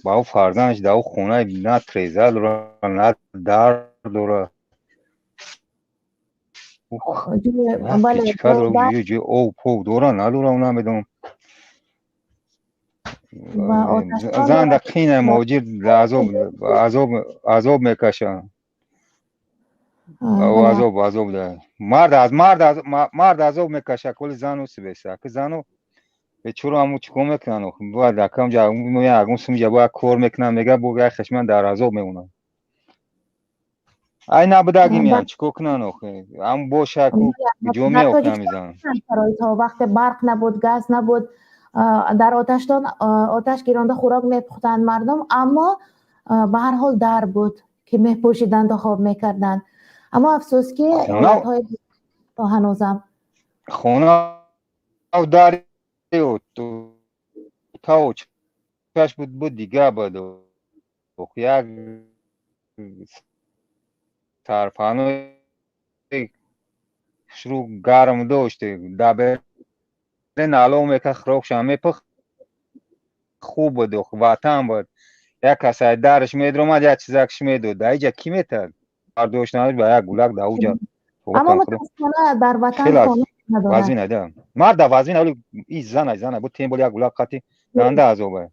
ба ӯ фарзандаш дар ӯ хона на треза дора, на дар дора. Ҷои об пок доран, надорам, намедонам. Зан да қина, муҳоҷир азоб, азоб, азоб мекашад, азоб, азоб. Мард аз мард мард азоб мекашад, коли зану сибеса ки зану бечора ҳаму чӣ кор мекунанд? Бояд акамҷа ягон сумҷа бояд кор мекунанд, мега бо як хешман дар азоб мемонанд. Ай, набудаги меян, чӣ кор кунанд охи? Ҳам боша ку ҷо меохи ҳами зан. Шароитҳо вақте барқ набуд, газ набуд, дар оташдон оташ гиронда хӯрок мепухтанд мардум, аммо ба ҳар ҳол дар буд, ки мепӯшиданду хоб мекарданд. Аммо афсӯс, ки ҳолатҳои то ҳанӯзам хона дари тау чаш буд, дига буд, як сарпанои хушрӯ гарм дошт, даберен алов мекард, хӯрокшам мепухт, хуб буд, ватан буд. Як кас ай дараш медромад, як чизакш медод. Дар иҷа кӣ метад? Бардошт надошт, ба як гулак дар уҷа. Аммо мутаассифона, дар ватан хона надорад. Вазина да марда вазина, вали и зана, зана бу тем более як гулак қати ганда азоба.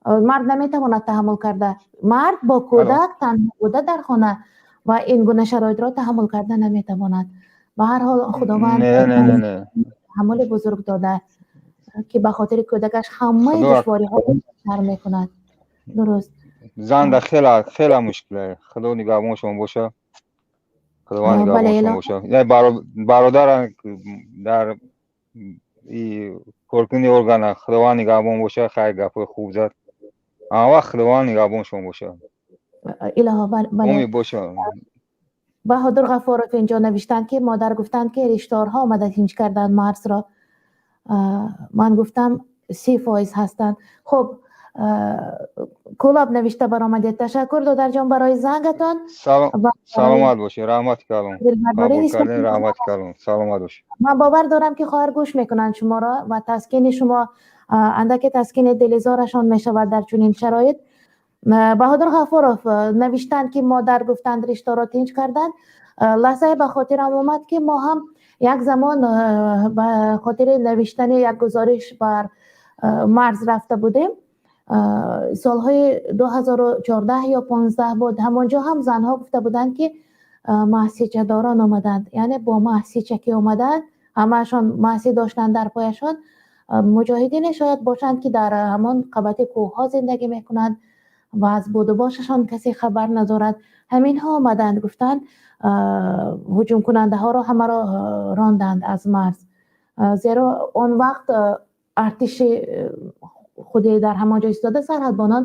Мард наметавонад таҳаммул карда, мард бо кӯдак танҳо буда дар хона ва ин гуна шароитро таҳаммул карда наметавонад. Ба ҳар ҳол, Худованд таҳаммули бузург дода, ки ба хотири кӯдакаш ҳамаи душвориҳоро сар мекунад. Дуруст. Занда хела хела мушкиле. Худо нигаҳбоншон боша, Худованд нигаҳбоншон боша. Бародар дар коркуни органа, Худованд нигаҳбон боша. Хайр, гапҳои хуб зад. Он вақт Худованд нигаҳбоншон боша. Илоҳо, бале. Умед боша. Баҳодур Ғафуров инҷо навиштанд, ки модар гуфтанд, ки риштдорҳо омада тинч карданд марзро. Ман гуфтам, 30% ҳастанд. Хуб, Кӯлоб навишта баромадед. Ташаккур, додарҷон, барои зангатон. Саломат бошед, раҳмати калон, раҳмати калон, саломат бошед. Ман бовар дорам, ки хоҳар гӯш мекунанд шуморо ва таскини шумо андаке таскини дилизорашон мешавад дар чунин шароит. Баҳодур Ғафуров навиштанд, ки модар гуфтанд, риштаро тинч карданд. Лаҳзае ба хотирам омад, ки мо ҳам як замон ба хотири навиштани як гузориш бар марз рафта будем. Солҳои 2014 ё 15 буд. Ҳамонҷо ҳам занҳо гуфта буданд, ки маҳсичадорон омаданд, яъне бо маҳсича ки омаданд, ҳамаашон маҳси доштанд дар пояшон. Муҷоҳидине шояд бошанд, ки дар ҳамон қабати кӯҳҳо зиндагӣ мекунанд ва аз будубошашон касе хабар надорад. Ҳаминҳо омаданд, гуфтанд, ҳуҷумкунандаҳоро ҳамаро ронданд аз марз, зеро он вақт артиши худи дар ҳамон ҷо истода сарҳадбонон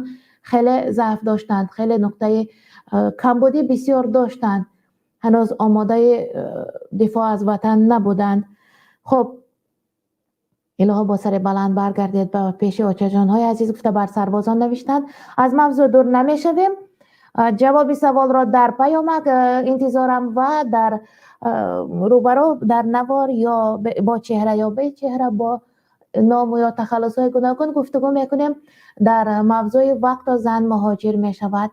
хеле заъф доштанд, хеле нуқтаи камбудӣ бисёр доштанд, ҳанӯз омодаи дифоъ аз ватан набуданд. Хуб, илоҳо бо сари баланд баргардед ба пеши очаҷонҳои азиз, гуфта бар сарбозон навиштанд. Аз мавзӯъ дур намешавем. Ҷавоби саволро дар паёмак интизорам ва дар рӯбарӯ, дар навор, ё бо чеҳра, ё бечеҳра, бо ному ё тахаллусҳои гуногун гуфтугӯ мекунем дар мавзӯи «Вақто зан муҳоҷир мешавад».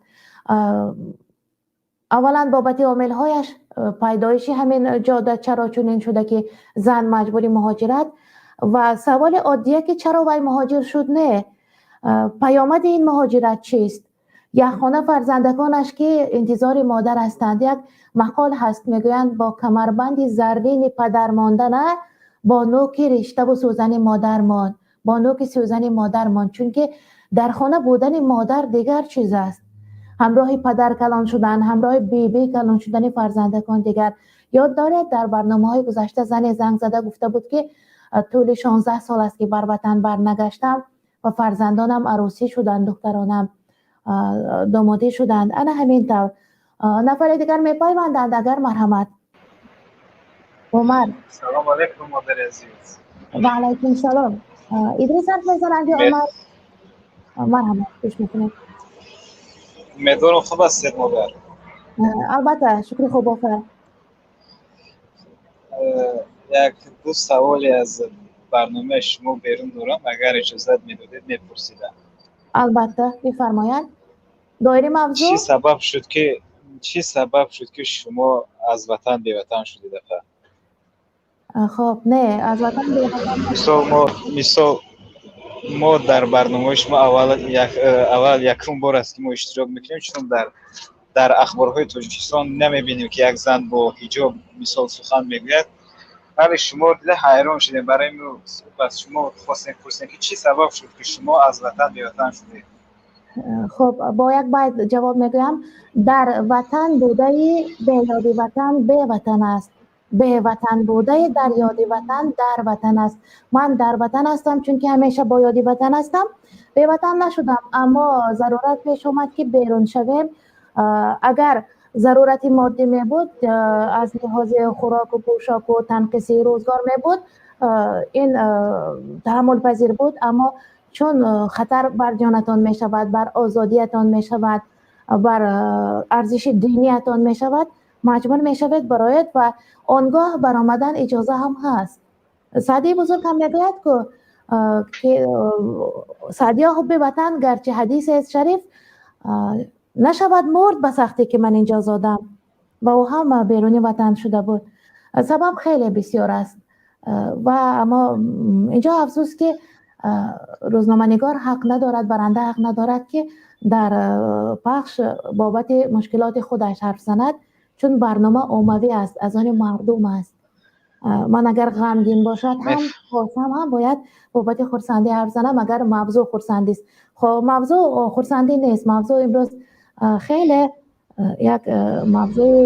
Аввалан, бобати омилҳояш, пайдоиши ҳамин ҷода, чаро чунин шуда, ки зан маҷбури муҳоҷират, ва саволи оддие, ки чаро вай муҳоҷир шуд, не, паёмади ин муҳоҷират чист? Якхона фарзандаконаш, ки интизори модар ҳастанд. Як мақол ҳаст, мегӯянд: бо камарбанди заррини падар мондана, бо нӯки риштаву сӯзани модар мон, бо нӯки сӯзани модар мон. Чунки дар хона будани модар дигар чиз аст, ҳамроҳи падар калон шудан, ҳамроҳи бибӣ калон шудани фарзандакон дигар. Ёд доред, дар барномаҳои гузашта зане занг зада гуфта буд, ки тӯли 16 сол аст, ки бар ватан барнагаштам ва фарзандонам арӯсӣ шуданд, духтаронам домодӣ шуданд. Ана ҳамин тавр. Нафари дигар мепайванданд, агар, марҳамат, Умар. Салом алейкум, модари азиз. Ва алайкум салом. Идрис ҳарф мезананд ё Умар? Марҳамат, гӯш мекунем. Умедворам, хуб ҳастед, модар. Албатта, шукри хуб офар. Як ду саволе аз барномаи шумо берун дорам, агар иҷозат медодед, мепурсидам. Албатта, бифармоянд. Доираи мавзӯъ. Чӣ сабаб шуд, ки Чӣ сабаб шуд, ки шумо аз ватан беватан шудед, апа? Хоб, не, аз ватан беватан. Мисол, мо дар барномаҳои шумо аввал якум бор аст, ки мо иштирок мекунем, чун дар ахборҳои Тоҷикистон намебинем, ки як зан бо ҳиҷоб, мисол, сухан мегӯяд. Вале шумо дида ҳайрон шудем. Барои аз шумо хостем пурсем, ки чӣ сабаб шуд, ки шумо аз ватан беватан шудед? Хуб, бо як байт ҷавоб мегӯям. Дар ватан будаи беёди ватан беватан аст, беватан будаи дар ёди ватан дар ватан аст. Ман дар ватан ҳастам, чунки ҳамеша бо ёди ватан ҳастам. Беватан нашудам, аммо зарурат пеш омад, ки берун шавем. Агар зарурати моддӣ мебуд, аз лиҳози хӯроку пӯшоку танқиси рӯзгор мебуд, ин таҳаммулпазир буд, аммо чун хатар бар ҷонатон мешавад, бар озодиятон мешавад, бар арзиши диниятон мешавад, маҷбур мешавед бароед ва он гоҳ баромадан иҷоза ҳам ҳаст. Саъдии бузург ҳам мегӯяд, ки саъдиё, ҳубби ватан гарчи ҳадисест шариф, нашавад мурд ба сахтӣ, ки ман инҷо зодам. Ва ӯ ҳам беруни ватан шуда буд. Сабаб хеле бисёр аст. Ва аммо инҷо афсӯс, ки рӯзноманигор ҳақ надорад, баранда ҳақ надорад, ки дар пахш бобати мушкилоти худаш ҳарф занад, чун барнома оммавӣ аст, аз они мардум аст. Ман агар ғамгин бошад ҳам, хостам ҳам, бояд бобати хурсандӣ ҳарф занам, агар мавзӯъ хурсандист. Хоб, мавзӯъ хурсандӣ нест. Мавзӯъ имрӯз хеле як мавзӯи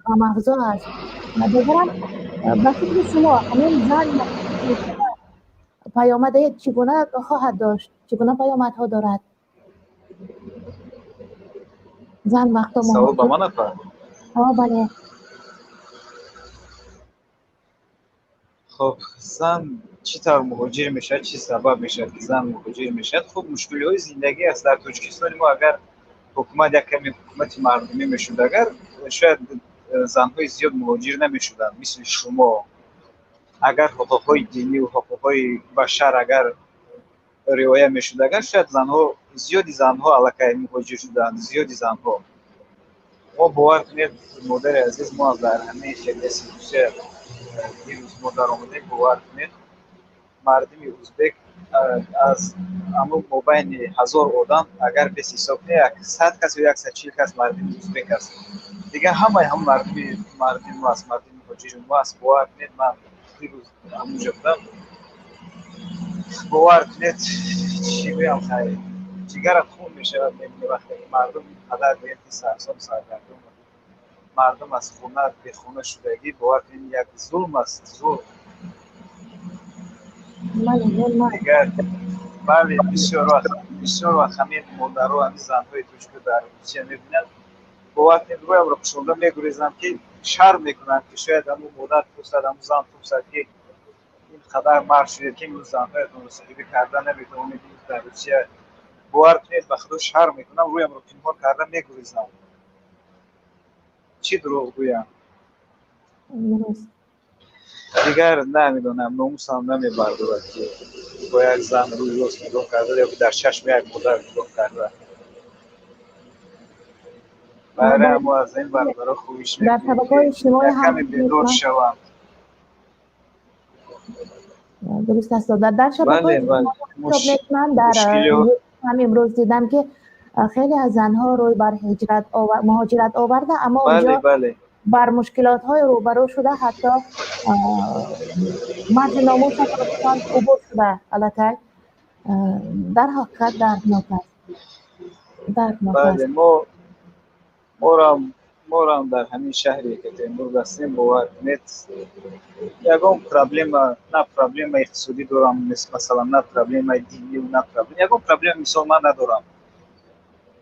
ғамафзо аст. Боварам, ба фикри шумо, ҳамин зан паёмаде чӣ гуна хоҳад дошт, чӣ гуна паёмадҳо дорад зан вақто? Савол ба ман, апа? Бале. Хоб, зан чӣ тавр муҳоҷир мешавад, чӣ сабаб мешавад, ки зан муҳоҷир мешавад? Хуб, мушкилиҳои зиндагӣ аст. Дар Тоҷикистони мо агар ҳукумат як каме ҳукумати мардумӣ мешуд, агар шояд занҳои зиёд муҳоҷир намешуданд мисли шумо. Агар ҳуқуқҳои динӣ ва ҳуқуқҳои башар агар риоя мешуд, агар шояд занҳо, зиёди занҳо аллакай муҳоҷир шуданд, зиёди занҳо. Мо, бовар кунед, модари азиз, мо дар ҳамаи хелеси Русия дирӯз мо даромадем, бовар кунед, мардуми узбек аз ҳамун мобайни 1000 одам, агар бес ҳисоб кунед, 100 кас ё 140 кас мардуми узбек аст, дигар ҳамаи ҳамун мардуми мо аст, мардуми муҳоҷири мо аст. Бовар кунед, ман дирӯз ҳамунҷо будам, бовар кунед, чӣ гӯям, хайр, ҷигарат хун мешавад, мебинӣ вақте ки мардум ин қадар, гӯем ки, сарсон, саргардон, мардум аз хона бехона шудагӣ. Бовар кунед, як зулм аст, зулм. Дигар, бале, бисёр вақт ҳамин модаро, ҳамин занҳои тоҷико дар Русия мебинанд, бовар кунед, рӯямро пӯшонда мегурезам, ки шарм мекунанд, ки шояд ҳамун модар пурсад, ҳамун зан пурсад, ки ин қадар мард шудед, ки имрӯз занҳоятонро соҳибӣ карда наметавонед дар Русия. Бовар кунед, ба Худо, шарм мекунам, рӯямро пинҳон карда мегурезам. Чӣ дурӯғ гӯям? Дигар намедонам, номусам намебардорад, ки бо як зан рӯи рост нигоҳ карда ё ки дар чашми як модар нигоҳ карда. Барои мо аз ин бародаро хоҳиш мекунем, каме бедор шаванд. Дуруст аст. Дар шабакаҳои мекунанд. Дар ҳам имрӯз дидам, ки хеле аз занҳо рӯй бар ҳиҷрат, муҳоҷират оварда, аммо онҷо бар мушкилотҳои рӯбарӯ шуда, ҳатто марзи номусашон убур шуда аллакай. Дар ҳақиқат дарднок аст, дарднок аст. Морам дар ҳамин шаҳри Екатеринбург ҳастем. Бовар кунед, ягон проблема, на проблемаи иқтисодӣ дорам, масалан, на проблемаи динӣ, на проблема, ягон проблема, мисол, ман надорам,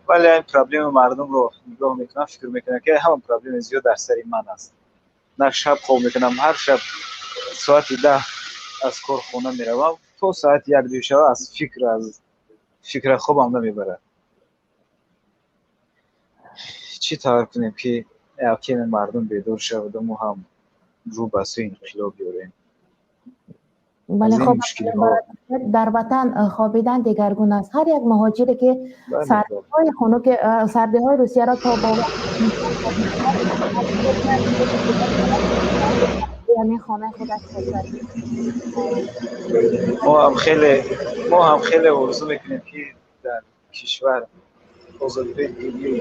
вале ин проблеми мардумро нигоҳ мекунам, фикр мекунам, ки ҳама проблеми зиёд дар сари ман аст. На шаб хоб мекунам, ҳар шаб соати 10 аз корхона меравам, то соати 1, 2 шава аз фикра хобам намебарад. Чӣ тавр кунем, ки каме мардум бедор шаваду мо ҳам рӯ ба сӯи инқилоб биёрем? Бале, хоб дар ватан хобидан дигаргун аст. Ҳар як муҳоҷире ки сардиҳои хунук, сардиҳои Русияро то ба ҳамин хонаи худаш бошад. Мо ҳам хеле орзу мекунем, ки дар кишвар озодиҳои динӣ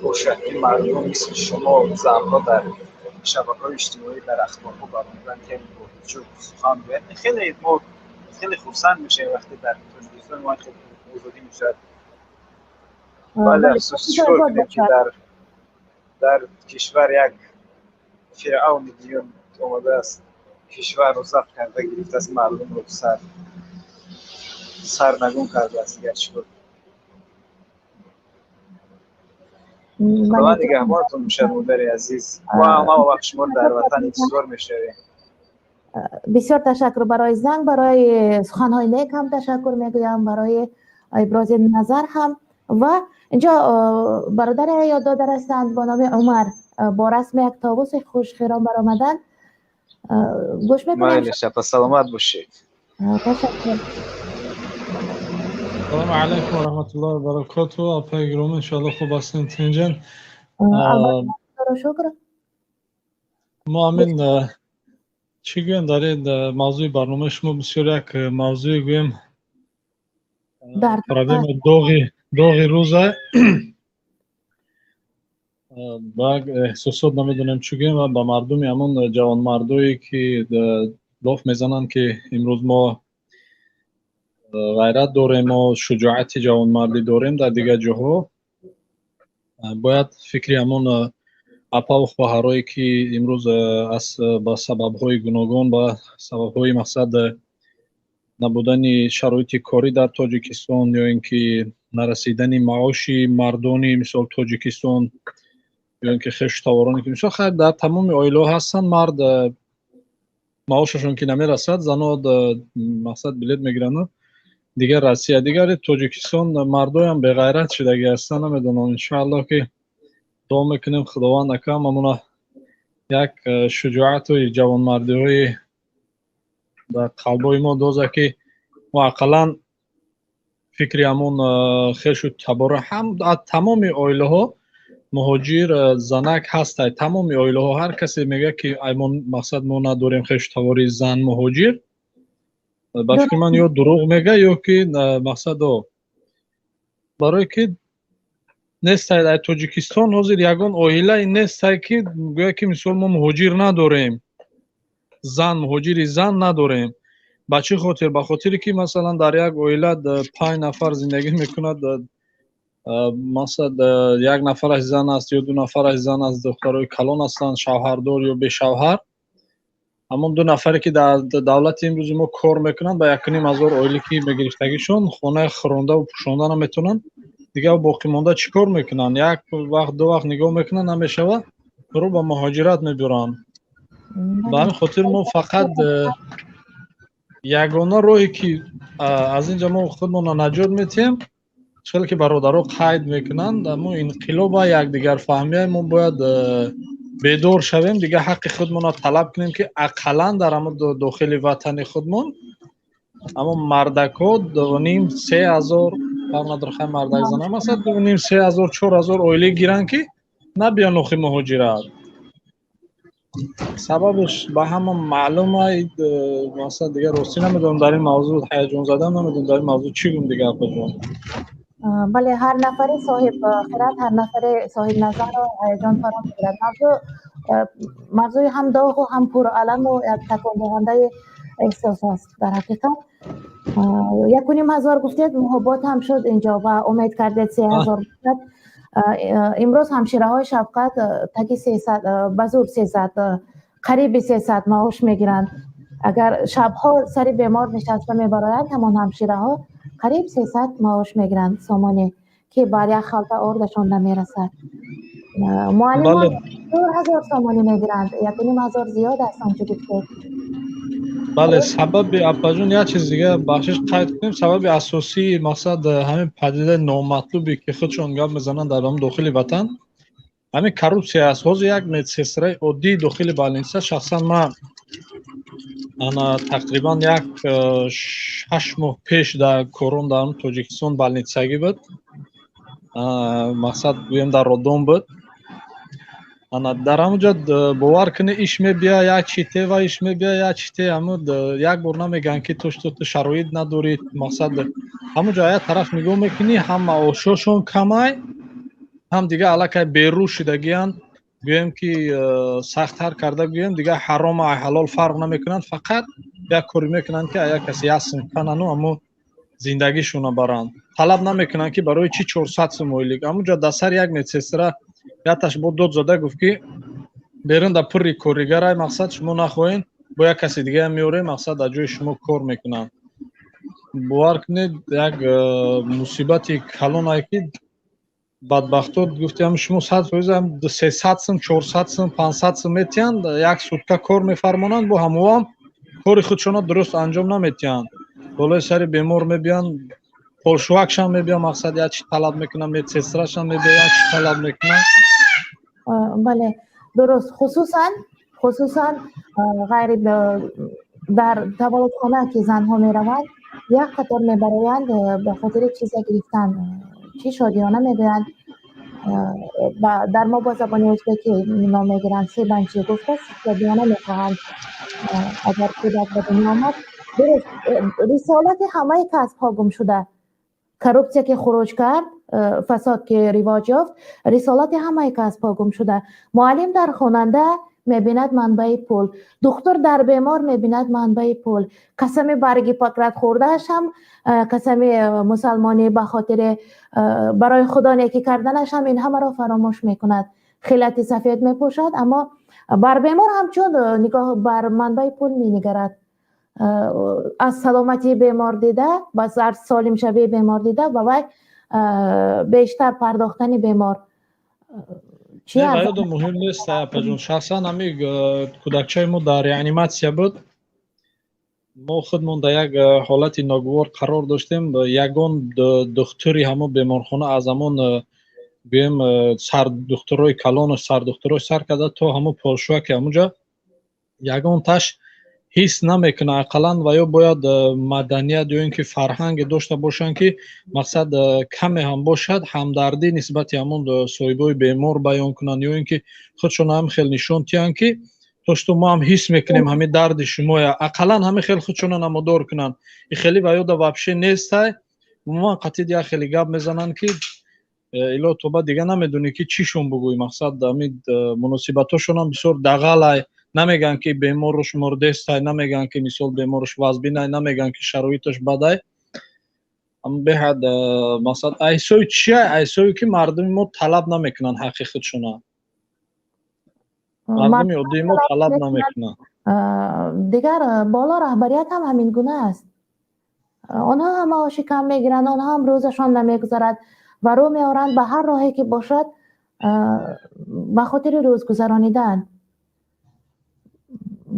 бошад, ки мардум мисли шумо, занҳо, дар шабакаҳои иҷтимоӣ, дар ахборҳо баромадан, хеле бо ҳиҷоб сухан гӯянд. Хеле мо хеле хурсанд мешавем, вақте дар Тоҷикистон мо хеле озодӣ мешавад. Вале афсӯс, чикор кунем, ки дар кишвар як фиръавни дуюм омадааст, кишварро забт карда гирифтааст, мардумро сарнагун кардааст. Дигар чикор? Худованд нигаҳбонатон бошад, модари азиз. Мо ҳама вақт шуморо дар ватан интизор мешавем. Бисёр ташаккур барои занг, барои суханҳои нек ҳам ташаккур мегӯям, барои ибрози назар ҳам. Ва инҷо бародаре ёд додар ҳастанд бо номи Умар, бо расми як товуси хушхиром баромаданд. Гӯш мекунем. Майли, шапа, саломат бошед. Ташаккур. Салому алайкум ва раҳматуллоҳи ва баракотуҳ. Апаи гиромӣ, иншоалло хуб ҳастем, тинҷан? Шукр. Мо ҳамин чӣ гӯем дар ин мавзӯи барномаи шумо, бисёр як мавзӯе гӯем, проблема доғи рӯза ба эҳсосот, намедонем чӣ гӯем. Ва ба мардуми ҳамон ҷавонмардое, ки лоф мезананд, ки имрӯз мо ғайрат дорем, мо шуҷоати ҷавонмардӣ дорем, дар дигар ҷоҳо бояд фикри ҳамон апаву хоҳарое, ки имрӯз аз ба сабабҳои гуногун, ба сабабҳои мақсад набудани шароити корӣ дар Тоҷикистон ё ин ки нарасидани маоши мардони, мисол, Тоҷикистон, ё ин ки хешу тавороне, ки, мисол, хайр, дар тамоми оилаҳо ҳастанд, мард маошашон ки намерасад, зано мақсад билет мегиранду дигар Россия, дигари Тоҷикистон. Мардоям беғайрат шудагӣ ҳастанд, намедонам. Иншоаллоҳ, ки дуо мекунем, Худованд акам ҳамуна як шуҷоату ҷавонмардиҳои дар қалбҳои мо доза, ки мо ақаллан фикри ҳамон хешу табора ҳам. Аз тамоми оилаҳо муҳоҷир занак ҳастай, тамоми оилаҳо. Ҳар касе мегӯяд, ки мо мақсад мо надорем хешу табори зан муҳоҷир, ба фикри ман, ё дурӯғ мега, ё ки мақсад барое ки нестай. Дар Тоҷикистон ҳозир ягон оилае нестай, ки гӯяд, ки, мисол, мо муҳоҷир надорем, зан муҳоҷири зан надорем. Ба чӣ хотир? Ба хотире ки, масалан, дар як оила панҷ нафар зиндагӣ мекунад, масалан, як нафараш зан аст ё ду нафараш зан аст, духтарои калон ҳастанд, шавҳардор ё бешавҳар. Ҳамон ду нафаре, ки дар давлати имрӯзи мо кор мекунанд, ба 1500 оиле ки мегирифтагишон хонаи хӯрондаву пӯшонда наметавонанд. Дигар боқимонда чӣ кор мекунанд? Як вақт, ду вақт нигоҳ мекунанд, намешавад, рӯ ба муҳоҷират мебуранд. Ба ҳамин хотир мо фақат ягона роҳе, ки аз ин ҷо мо худмонро наҷот метиҳем, хеле ки бародаро қайд мекунанд, мо инқилоба, якдигарфаҳмия, мо бояд бедор шавем, дигар ҳаққи худмонро талаб кунем, ки ақаллан дар ҳамон дохили ватани худмон ҳамон мардакҳо 2500, 3000, фарқ надорад, хай, мардак зана, масалан, 2500, 3000, 4000 оиле гиранд, ки набиён охи муҳоҷират. Сабабаш ба ҳама маълума. Масалан, дигар ростӣ намедонам, дар ин мавзӯъ ҳаяҷон задам, намедонам дар ин мавзӯъ чӣ гум дигар, апаҷон. Бале, ҳар нафаре соҳиб хирад, ҳар нафаре соҳиб назарро ҳаяҷон фаро мегирад. Мавзӯъ мавзӯи ҳам доғу ҳам пураламу як такондиҳандаи эҳсос аст дар ҳақиқат. 1500 гуфтед, муҳаббат ҳам шуд инҷо ва умед кардед 3000 бошад. Имрӯз ҳамшираҳои шафқат таги 300, ба зур 300, қариби 300 маош мегиранд. Агар шабҳо сари бемор нишаста мебароянд, ҳамон ҳамшираҳо қариб 300 маош мегиранд сомонӣ, ки бар як халта ордашон намерасад. Муаллимон 4000 сомонӣ мегиранд, 1500 зиёд аст, ончо гуфтед. Бале, сабаби, апаҷон, як чиз дига, бахшиш, қайд кунем. Сабаби асосии мақсад ҳамин падидаи номатлубе, ки худшон гап мезананд дар ҳамон дохили ватан, ҳамин коррупсия аст. Ҳозир як медсестраи оддии дохили больница, шахсан ман Ана тақрибан як 6 моҳ пеш дар корон дар Тоҷикистон больницагӣ буд, мақсад гӯем, дар роддом буд. Ана дар ҳамуҷа, бовар кунӣ, иш мебия як чите ва иш мебия як чите. Ҳаму як бор намегӯянд, ки то что ту шароит надорӣ. Мақсад, ҳамуҷа як тараф нигоҳ мекунӣ, ҳам маошошон камай, ҳам дига аллакай берӯ шудагиянд. Гӯем ки, сахттар карда гӯем, дига ҳарому ҳалол фарқ намекунанд, фақат як коре мекунанд, ки як касе як сум канану аммо зиндагишона баранд. Талаб намекунанд, ки барои чӣ 400 сум ойлик. Ҳамуҷа дар сари як медсестра яташ бо дод зада гуфт, ки берун да пурри коригарай, мақсад, шумо нахоҳен, бо як каси дигаам меорем, мақсад, дар ҷои шумо кор мекунанд. Бовар кунед, як мусибати калонае, ки бадбахто гуфтиам, шумо 100%, 300 сум, 400 сум, 500 сум метиҳанд, як сутка кор мефармонанд, бо ҳамоам кори худшона дуруст анҷом наметиҳанд. Болои сари бемор мебиёнд, полшувакшам мебиён, мақсад, як чи талаб мекунанд, медсестрашам мебиён, як чи талаб мекунанд. Бале, дуруст. Хусусан ғайри дар таваллудхона, ки занҳо мераванд, як қатор мебароянд ба хотири чизе гирифтан. Чӣ шодиёна мегӯянд, дар мо бо забони ӯзбекӣ ном мегиранд, себанчи гуфта, шодиёна мехоҳанд, агар кӯдак ба дунё омад. Дуруст, рисолати ҳамаи касбҳо гум шуда. Коррупсия ки хуруҷ кард, фасод ки ривоҷ ёфт, рисолати ҳамаи касбҳо гум шуда. Муаллим дар хонанда мебинад манбаи пул, духтур дар бемор мебинад манбаи пул. Қасами бар Гиппократ хӯрдааш ҳам, қасами мусалмонӣ ба хотири барои худо некӣ карданаш ҳам, ин ҳамаро фаромӯш мекунад. Хилати сафед мепӯшад, аммо бар бемор ҳамчун нигоҳ бар манбаи пул менигарад. Аз саломатии бемор дида, ба солимшавии бемор дида, ба вай бештар пардохтани бемор. Ёдо муҳим нест, апаҷон. Шахсан ҳами кӯдакчаи мо дар реаниматсия буд, мо худмон дар як ҳолати ногувор қарор доштем. Ягон духтури ҳамон беморхона, аз ҳамон гӯем сардухтурои калону сардухтурои сар карда то ҳамон полшуваки ҳамунҷа, ягон таш ҳис намекунад. Ақаллан ва ё бояд маданият ё ин ки фарҳанге дошта бошанд, ки мақсад, каме ҳам бошад, ҳамдардӣ нисбати ҳамон соҳибои бемор баён кунанд, ё ин ки худшон ҳам хел нишон диҳанд, ки то что мо ҳам ҳис мекунем ҳамин дарди шумоя. Ақаллан ҳамин хел худшона намудор кунанд. И хеле ва ёда вообще нестай. Умуман қатид як хеле гап мезананд, ки ило тоба, дига намедонӣ, ки чишон бугӯй. Мақсад, ҳамин муносибатҳошонам бисёр дағалай. Намегӯянд, ки беморуш мурдестай, намегӯянд, ки мисол беморуш вазбинай, намегӯянд, ки шароиташ бадай. Беҳад, мақсад, айсои чия? Айсое ки мардуми мо талаб намекунанд ҳаққи худшона. Мардуми оддии мо талаб намекунанд. Дигар боло раҳбарият ҳам ҳамин гуна аст. Онҳо ҳам маоши кам мегиранд, онҳо ҳам рӯзашон намегузарад ва рӯ меоранд ба ҳар роҳе ки бошад ба хотири рӯзгузаронидан,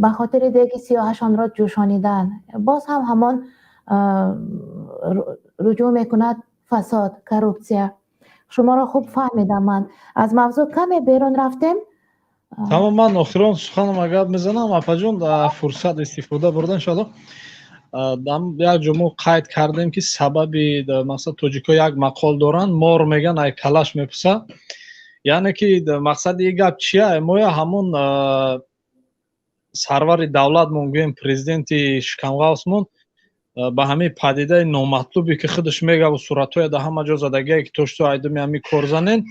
ба хотири деги сиёҳашонро ҷӯшонидан. Боз ҳам ҳамон руҷӯъ мекунад: фасод, коррупсия. Шуморо хуб фаҳмидам. Ман аз мавзӯъ каме берун рафтем. Тамом, ман охирон суханам агар мезанам, апаҷон, фурсат истифода бурда, иншоалло. Як ҷо мо қайд кардем, ки сабаби, масалан, тоҷикҳо як мақол доранд: мор, меган, ай калаш мепурсад. Яъне ки мақсади ин гап чия? Моя ҳамон сарвари давлатмон, гӯем, президенти шикамғавсмон, ба ҳамин падидаи номатлубе, ки худаш мегаву суратҳоя дар ҳама ҷо задагие, ки то что айдуми ҳамин кор занен,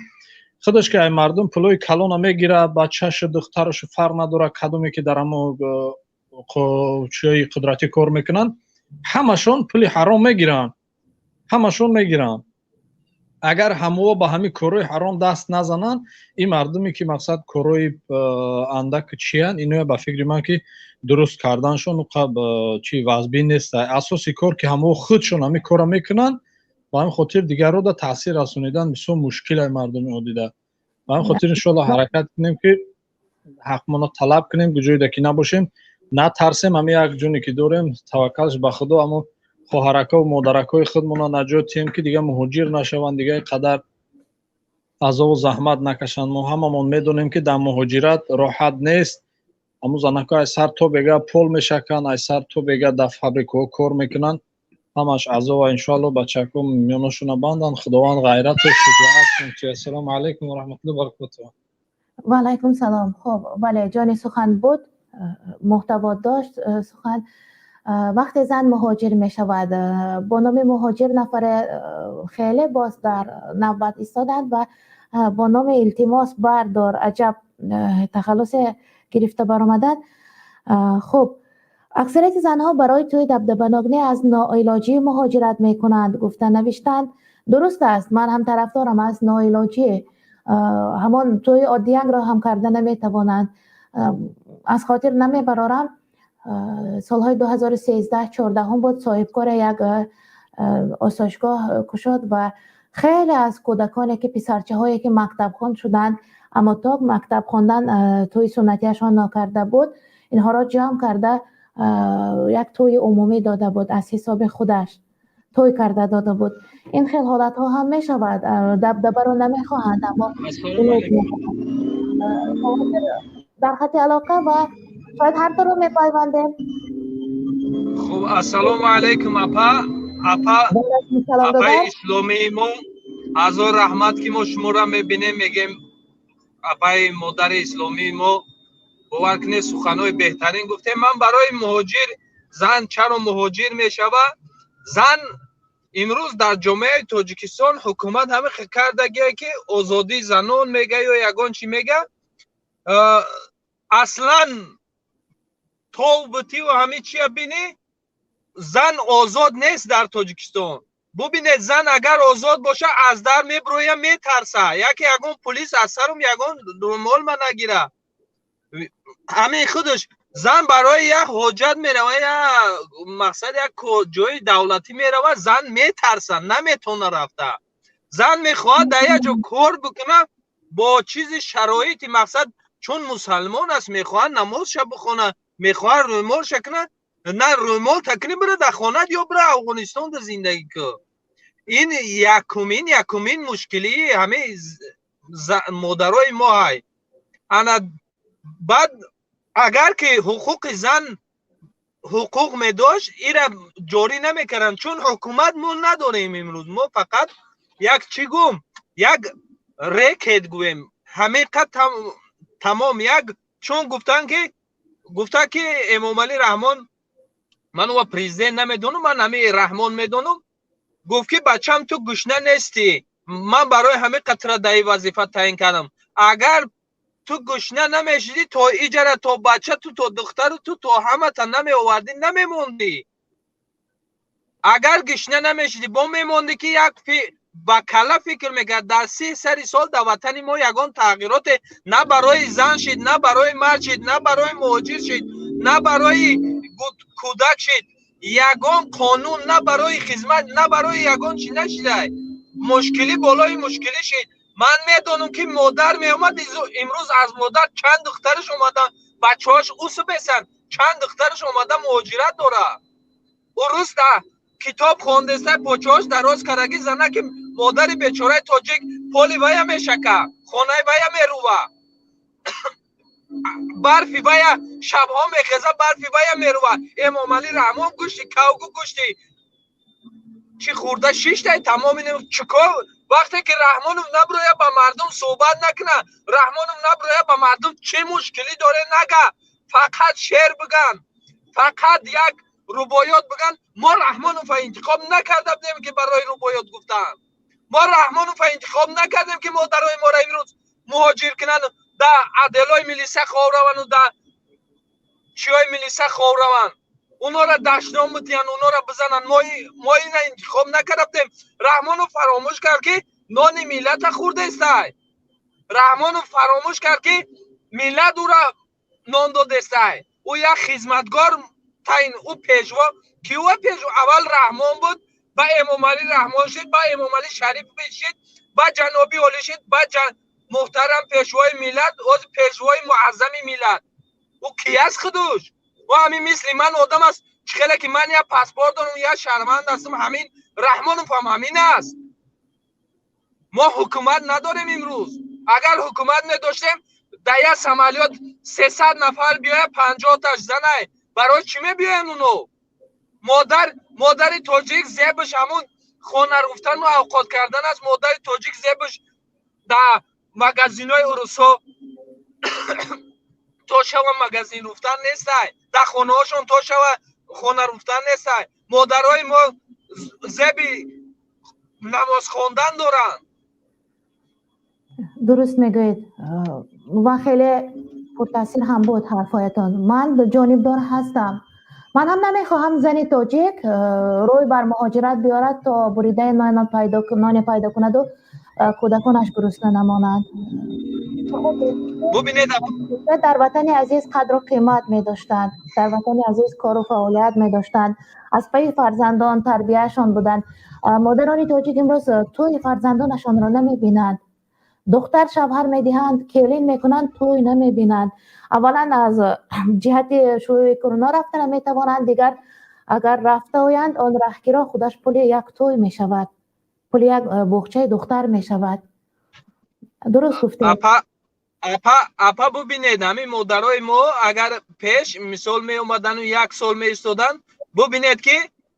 худаш ки ай мардум пулои калона мегирад, бачашу духтарашу фарқ надорад, кадоме ки дар ҳамо чиҳои қудратӣ кор мекунанд, ҳамашон пули ҳаром мегиранд, ҳамашон мегиранд. Агар ҳамоҳо ба ҳамин корҳои ҳаром даст назананд, ин мардуме ки, мақсад, корҳои андак чиянд, иноя, ба фикри ман, ки дуруст карданшон чи вазбин нест. Асоси кор ки ҳамоҳо худшон ҳамин корро мекунанд, ба ҳамин хотир дигарро да таъсир расонидан бисёр мушкил ай мардуми оддида. Ба ҳамин хотир, иншоалло, ҳаракат кунем, ки ҳақмонро талаб кунем, куҷоида ки набошем, натарсем. Ҳамин як ҷоне ки дорем, таваккалш ба Худо, ҳамо хоҳаракҳо, модаракҳои худмонро наҷот диҳем, ки дига муҳоҷир нашаванд, дига ин қадар азобу заҳмат накашанд. Мо ҳамамон медонем, ки дар муҳоҷират роҳат нест. Ҳамун занако ай сар то бега пол мешаканд, ай сар то бега дар фабрикаҳо кор мекунанд. Ҳамаш азова. Иншоалло, бачако миёнашона банданд, Худованд ғайрату шуҷоат. Ассалому алайкум ва раҳматуллоҳи баракотуҳ. Ва алайкум салом. Хуб, бале, ҷони сухан буд, муҳтаво дошт сухан. Вақте зан муҳоҷир мешавад, бо номи муҳоҷир нафаре хеле боз дар навбат истоданд ва бо номи Илтимос бардор, аҷаб тахаллусе гирифта баромаданд. Хуб, аксарияти занҳо барои тӯи дабдабанок не, аз ноилоҷӣ муҳоҷират мекунанд, гуфта навиштанд. Дуруст аст, ман ҳам тарафдорам. Аз ноилоҷӣ ҳамон тӯи оддиянгро ҳам карда наметавонанд. Аз хотир намебарорам, солҳои 2013, 14-ум буд, соҳибкоре як осоишгоҳ кушод ва хеле аз кӯдаконе ки, писарчаҳое ки мактабхон шуданд, аммо то мактаб хондан тӯи суннатиашон нокарда буд, инҳоро ҷамъ карда, як тӯи умумӣ дода буд, аз ҳисоби худаш тӯй карда дода буд. Ин хел ҳолатҳо ҳам мешавад. Дабдабаро намехоҳанд, аммо дар хати алоқа ва шояд ҳар дуро мепайвандем. Хуб, ассалому алайкум, апа, апа, апаи исломии мо. Ҳазор раҳмат, ки мо шуморо мебинем, мегем апаи модари исломии мо. Бовар кунед, суханҳои беҳтарин гуфтем. Ман барои муҳоҷир, зан чаро муҳоҷир мешавад? Зан имрӯз дар ҷомеаи Тоҷикистон ҳукумат ҳамин кардагие, ки озодии занон мега ё ягон чӣ мега, аслан тобутиву ҳамин чия бинӣ, зан озод нест дар Тоҷикистон. Бубинед, зан агар озод боша, аз дар меброя, метарса, яке ягон пулис аз сарум ягон румол ма нагира. Ҳамин худаш зан барои як ҳоҷат мерава, як мақсад, як ҷои давлатӣ мерава, зан метарса, наметавона рафта. Зан мехоҳад дар як ҷо кор бикуна бо чизи шароити мақсад, чун мусалмон аст, мехоҳад намозша бихона, мехоҳад рӯмолша куна. На рӯмол такни, бира дар хонат ё бира Афғонистонда зиндагӣ кун. Ин якумин мушкилии ҳамаи модарои мо ҳай. Ана баъд, агар ки ҳуқуқи зан ҳуқуқ медошт, ира ҷорӣ намекарданд, чун ҳукумат мо надорем. Имрӯз мо фақат як чӣ гум, як рекет гӯем, ҳамиқа тамом. Як чун гуфтанд ки, гуфта ки Эмомалӣ Раҳмон, ман ӯ президент намедонам, ман ҳами Раҳмон медонам, гуфт ки бачам, ту гушна нестӣ, ман барои ҳамин қатра дар ин вазифа таъин кардам. Агар ту гушна намешидӣ, то иҷара, то бача ту, то духтару ту, то ҳамата намеовардӣ, намемондӣ. Агар гушна намешидӣ, бо мемондӣ, ки як ба кала фикр мекард. Дар 30 сари сол дар ватани мо ягон тағйироте на барои зан шид, на барои мард шид, на барои муҳоҷир шид, на барои кӯдак шид. Ягон қонун на барои хизмат, на барои ягон чи нашидай. Мушкилӣ болои мушкилӣ шид. Ман медонам, ки модар меомад, имрӯз аз модар чанд духтараш омада, бачаҳош усубесанд, чанд духтараш омада муҳоҷират дорад. Ӯ рӯз китоб хондаста, почаҳош дароз кардаги занаки модари бечораи тоҷик поли вая мешака, хонаи вая мерува, барфи вая шабҳо мехеза, барфи вая мерува. Эмомалӣ Раҳмон гӯшти кавгу, гӯшти чӣ хӯрда шиштай, тамоми чикор. Вақте ки Раҳмонов наброя, ба мардум суҳбат накуна, Раҳмонов наброя, ба мардум чӣ мушкилӣ доре нага, фақат шеър биган, фақат як рубоёт биган. Мо Раҳмонова интихоб накарда будем, ки барои рубоёт гуфтан. Мо Раҳмонова интихоб накардем, ки модарои моро имрӯз муҳоҷир кунанд, да отделои милиса хоб раванду да чиёи милиса хоб раванд, унора дашном бидиҳанд, унора бизананд. Мо ина интихоб накарда будем. Раҳмонов фаромӯш кард, ки нони миллата хӯрдестай. Раҳмонов фаромӯш кард, ки миллат ӯра нон додестай. Ӯ як хизматгор таъин, ӯ пешво ки ӯ пешво. Аввал Раҳмон буд, ба Эмомалӣ Раҳмон шид, ба Эмомалӣ Шариф шид, ба ҷаноби олӣ шид, ба муҳтарам пешвои миллат, оз пешвои муаззами миллат. Ӯ ки аст худуш? Ӯ ҳамин мисли ман одам аст. Чӣ хеле ки ман як паспорт дорам, як шаҳрванд ҳастам, ҳамин Раҳмонов ҳам ҳамин аст. Мо ҳукумат надорем имрӯз. Агар ҳукумат медоштем Дар як самолёт 300 нафар биёяд, 50-таш занай. Барои чӣ мебиёянд уно? Модар, модари тоҷик зебаш ҳамун хона руфтану авқот кардан аст. Модари тоҷик зебаш дар магазинои урусҳо то шава магазин руфтан нестай, дар хонаҳошон то шава хона руфтан нестай. Модарои мо зеби намоз хондан доранд. Дуруст мегӯед ва хеле пуртаъсир ҳам буд ҳарфҳоятон. Ман ҷонибдор ҳастам. Ман ҳам намехоҳам зани тоҷик рӯй бар муҳоҷират биёрад, то буридаи ноне пайдо кунаду кӯдаконаш гурусна намонанд. Бубинед, дар ватани азиз қадру қимат медоштанд, дар ватани азиз кору фаъолият медоштанд, аз пайи фарзандон, тарбияашон буданд. Модарони тоҷик имрӯз тӯи фарзандонашонро намебинанд. Духтар шавҳар медиҳанд, келин мекунанд, тӯй намебинанд. Аввалан, аз ҷиҳати шӯи корона рафта наметавонанд, дигар агар рафта оянд, он раҳгиро худаш пули як тӯй мешавад, пули як боғчаи духтар мешавад. Дуруст гуфтед. Апа, апа, апа, бубинед, ҳамин модарои мо агар пеш мисол меомадану як сол меистоданд, бубинед, ки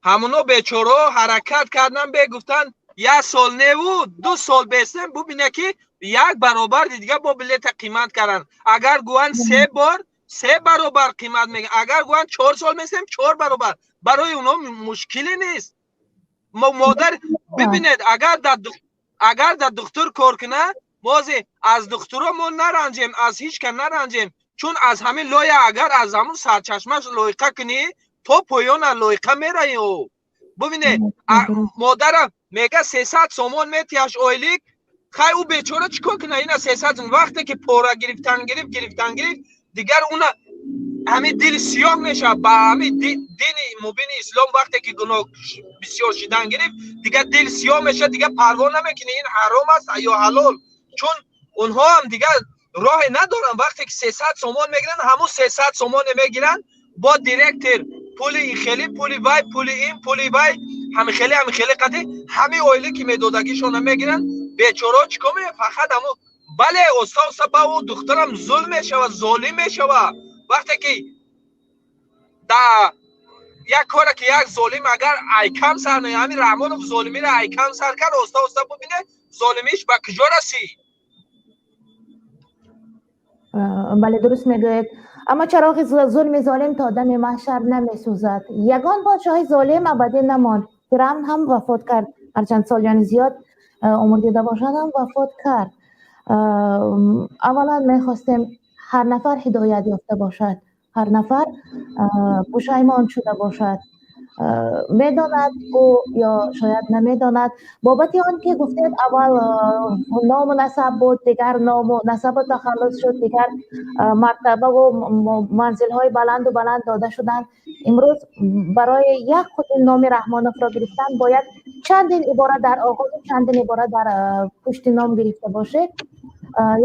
ҳамуно бечораҳо ҳаракат кардан, бегуфтанд, як сол неву 2 сол бестем, бубинед, ки як баробар дига бо билета қимат карданд. Агар гӯянд се бор, се баробар қимат мегӯянд. Агар гӯянд 4 сол местем, чор баробар. Барои онҳо мушкиле нест. Модар, бибинед, агар дар духтур кор кунад, мозе аз духтуро мо наранҷем, аз ҳеҷ ка наранҷем, чун аз ҳамин лоя, агар аз ҳамун сарчашмаш лоиқа кунӣ, то поёна лоиқа мераи. Ӯ, бубинед, модарам мега, 300 сомон метиҳаш ойлик. Хай, ӯ бечора чӣ кор кунад ина 300? Вақте ки пора гирифтан гирифт, гирифтан гирифт, дигар уна ҳамин дили сиёҳ мешавад. Ба ҳамин дини мубини ислом вақте ки гуноҳ бисёр шидан гирифт, дигар дил сиёҳ мешавад, дигар парво намекунӣ, ин ҳаром аст ё ҳалол, чун онҳо ҳам дигар роҳе надоранд. Вақте ки 300 сомон мегиранд, ҳамун 300 сомоне мегиранд, бо директор пули хеле, пули вай, пули ин, пули вай, ҳамихеле, ҳамихеле қади ҳамин оиле ки медодагишона мегиранд. Бечораҳо чӣ кор мекунанд? Фақат ҳамо, бале, оста оста ба ӯ духтарам зулм мешавад, золим мешавад. Вақте ки да як коре ки як золим агар айкам сар, ҳамин Раҳмонов золимиро айкам сар кард, оста оста бубинед, золимиш ба куҷо расид. Бале, дуруст мегӯед, аммо чароғи зулми золим то дами маҳшар намесӯзад. Ягон подшоҳи золим абадӣ намонд. Фиравн ҳам вафот кард, ҳарчанд солиёни зиёд умр дида бошад ҳам, вафот кард. Аввалан мехостем ҳар нафар ҳидоят ёфта бошад, ҳар нафар пушаймон шуда бошад. Медонад ӯ ё шояд намедонад. Бобати он ки гуфтед, аввал ному насаб буд, дигар ному насабу тахаллус шуд, дигар мартабаву манзилҳои баланду баланд дода шуданд. Имрӯз барои як худи номи Раҳмоновро гирифтан бояд чандин ибора дар оғозу чандин ибора дар пушти ном гирифта бошед.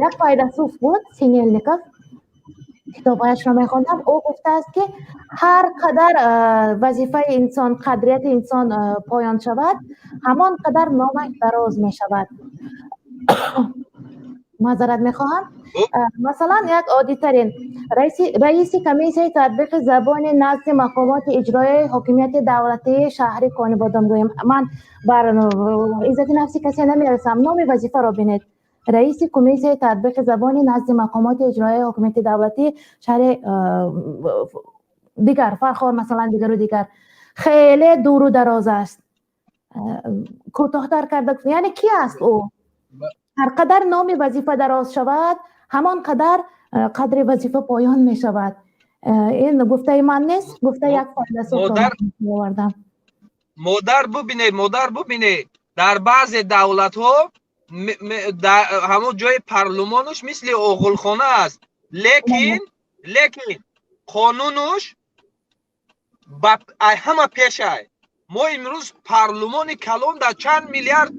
Як файласуф буд, Синельников, китобҳояшро мехондам. Ӯ гуфтааст, ки ҳар қадар вазифаи инсон, қадрияти инсон поён шавад, ҳамон қадар номаш дароз мешавад. Маъзарат мехоҳам. Масалан, як оддитарин: раиси комиссияи татбиқи забони назди мақомоти иҷроияи ҳокимияти давлатии шаҳри Конибодом гӯем. Ман бар иззати нафси касе намерасам. Номи вазифаро бинед: раиси комиссияи татбиқи забони назди мақомоти иҷроияи ҳокимияти давлатии шаҳри дигар, Фархор масалан, дигару дигар. Хеле дуру дароз аст. Кӯтоҳтар карда, яъне ки аст ӯ? Ҳар қадар номи вазифа дароз шавад, ҳамон қадар қадри вазифа поён мешавад. Ин гуфтаи ман нест, гуфтаи як файласуф овардам. Модар, бубинед, модар, бубинед, дар баъзе давлатҳо ҳамон ҷои парлумонуш мисли оғулхона аст, лекин қонунуш ҳама пешай. Мо имрӯз парлумони калон дар чанд миллиард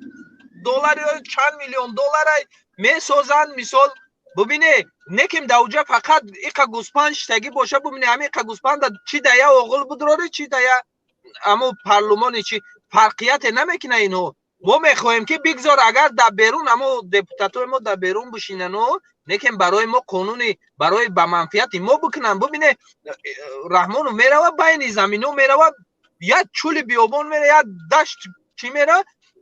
доллар ё чанд миллион долларай месозанд, мисол, бубине, неким дар уҷа фақат иқа гӯспанд шиштагӣ боша. Бубине, ҳами иқа гӯспанда чи да я оғул будроре, чи да я ҳамо парлумони, чи фарқияте намекуна инҳо. Мо мехоҳем, ки бигзор, агар дар берун амо депутатои мо дар берун бишинану, лекин барои мо қонуни барои ба манфиати мо бикунанд. Бубине, Раҳмонов мерава, байни замино мерава, як чӯли биёбон мера, як дашт чӣ мера,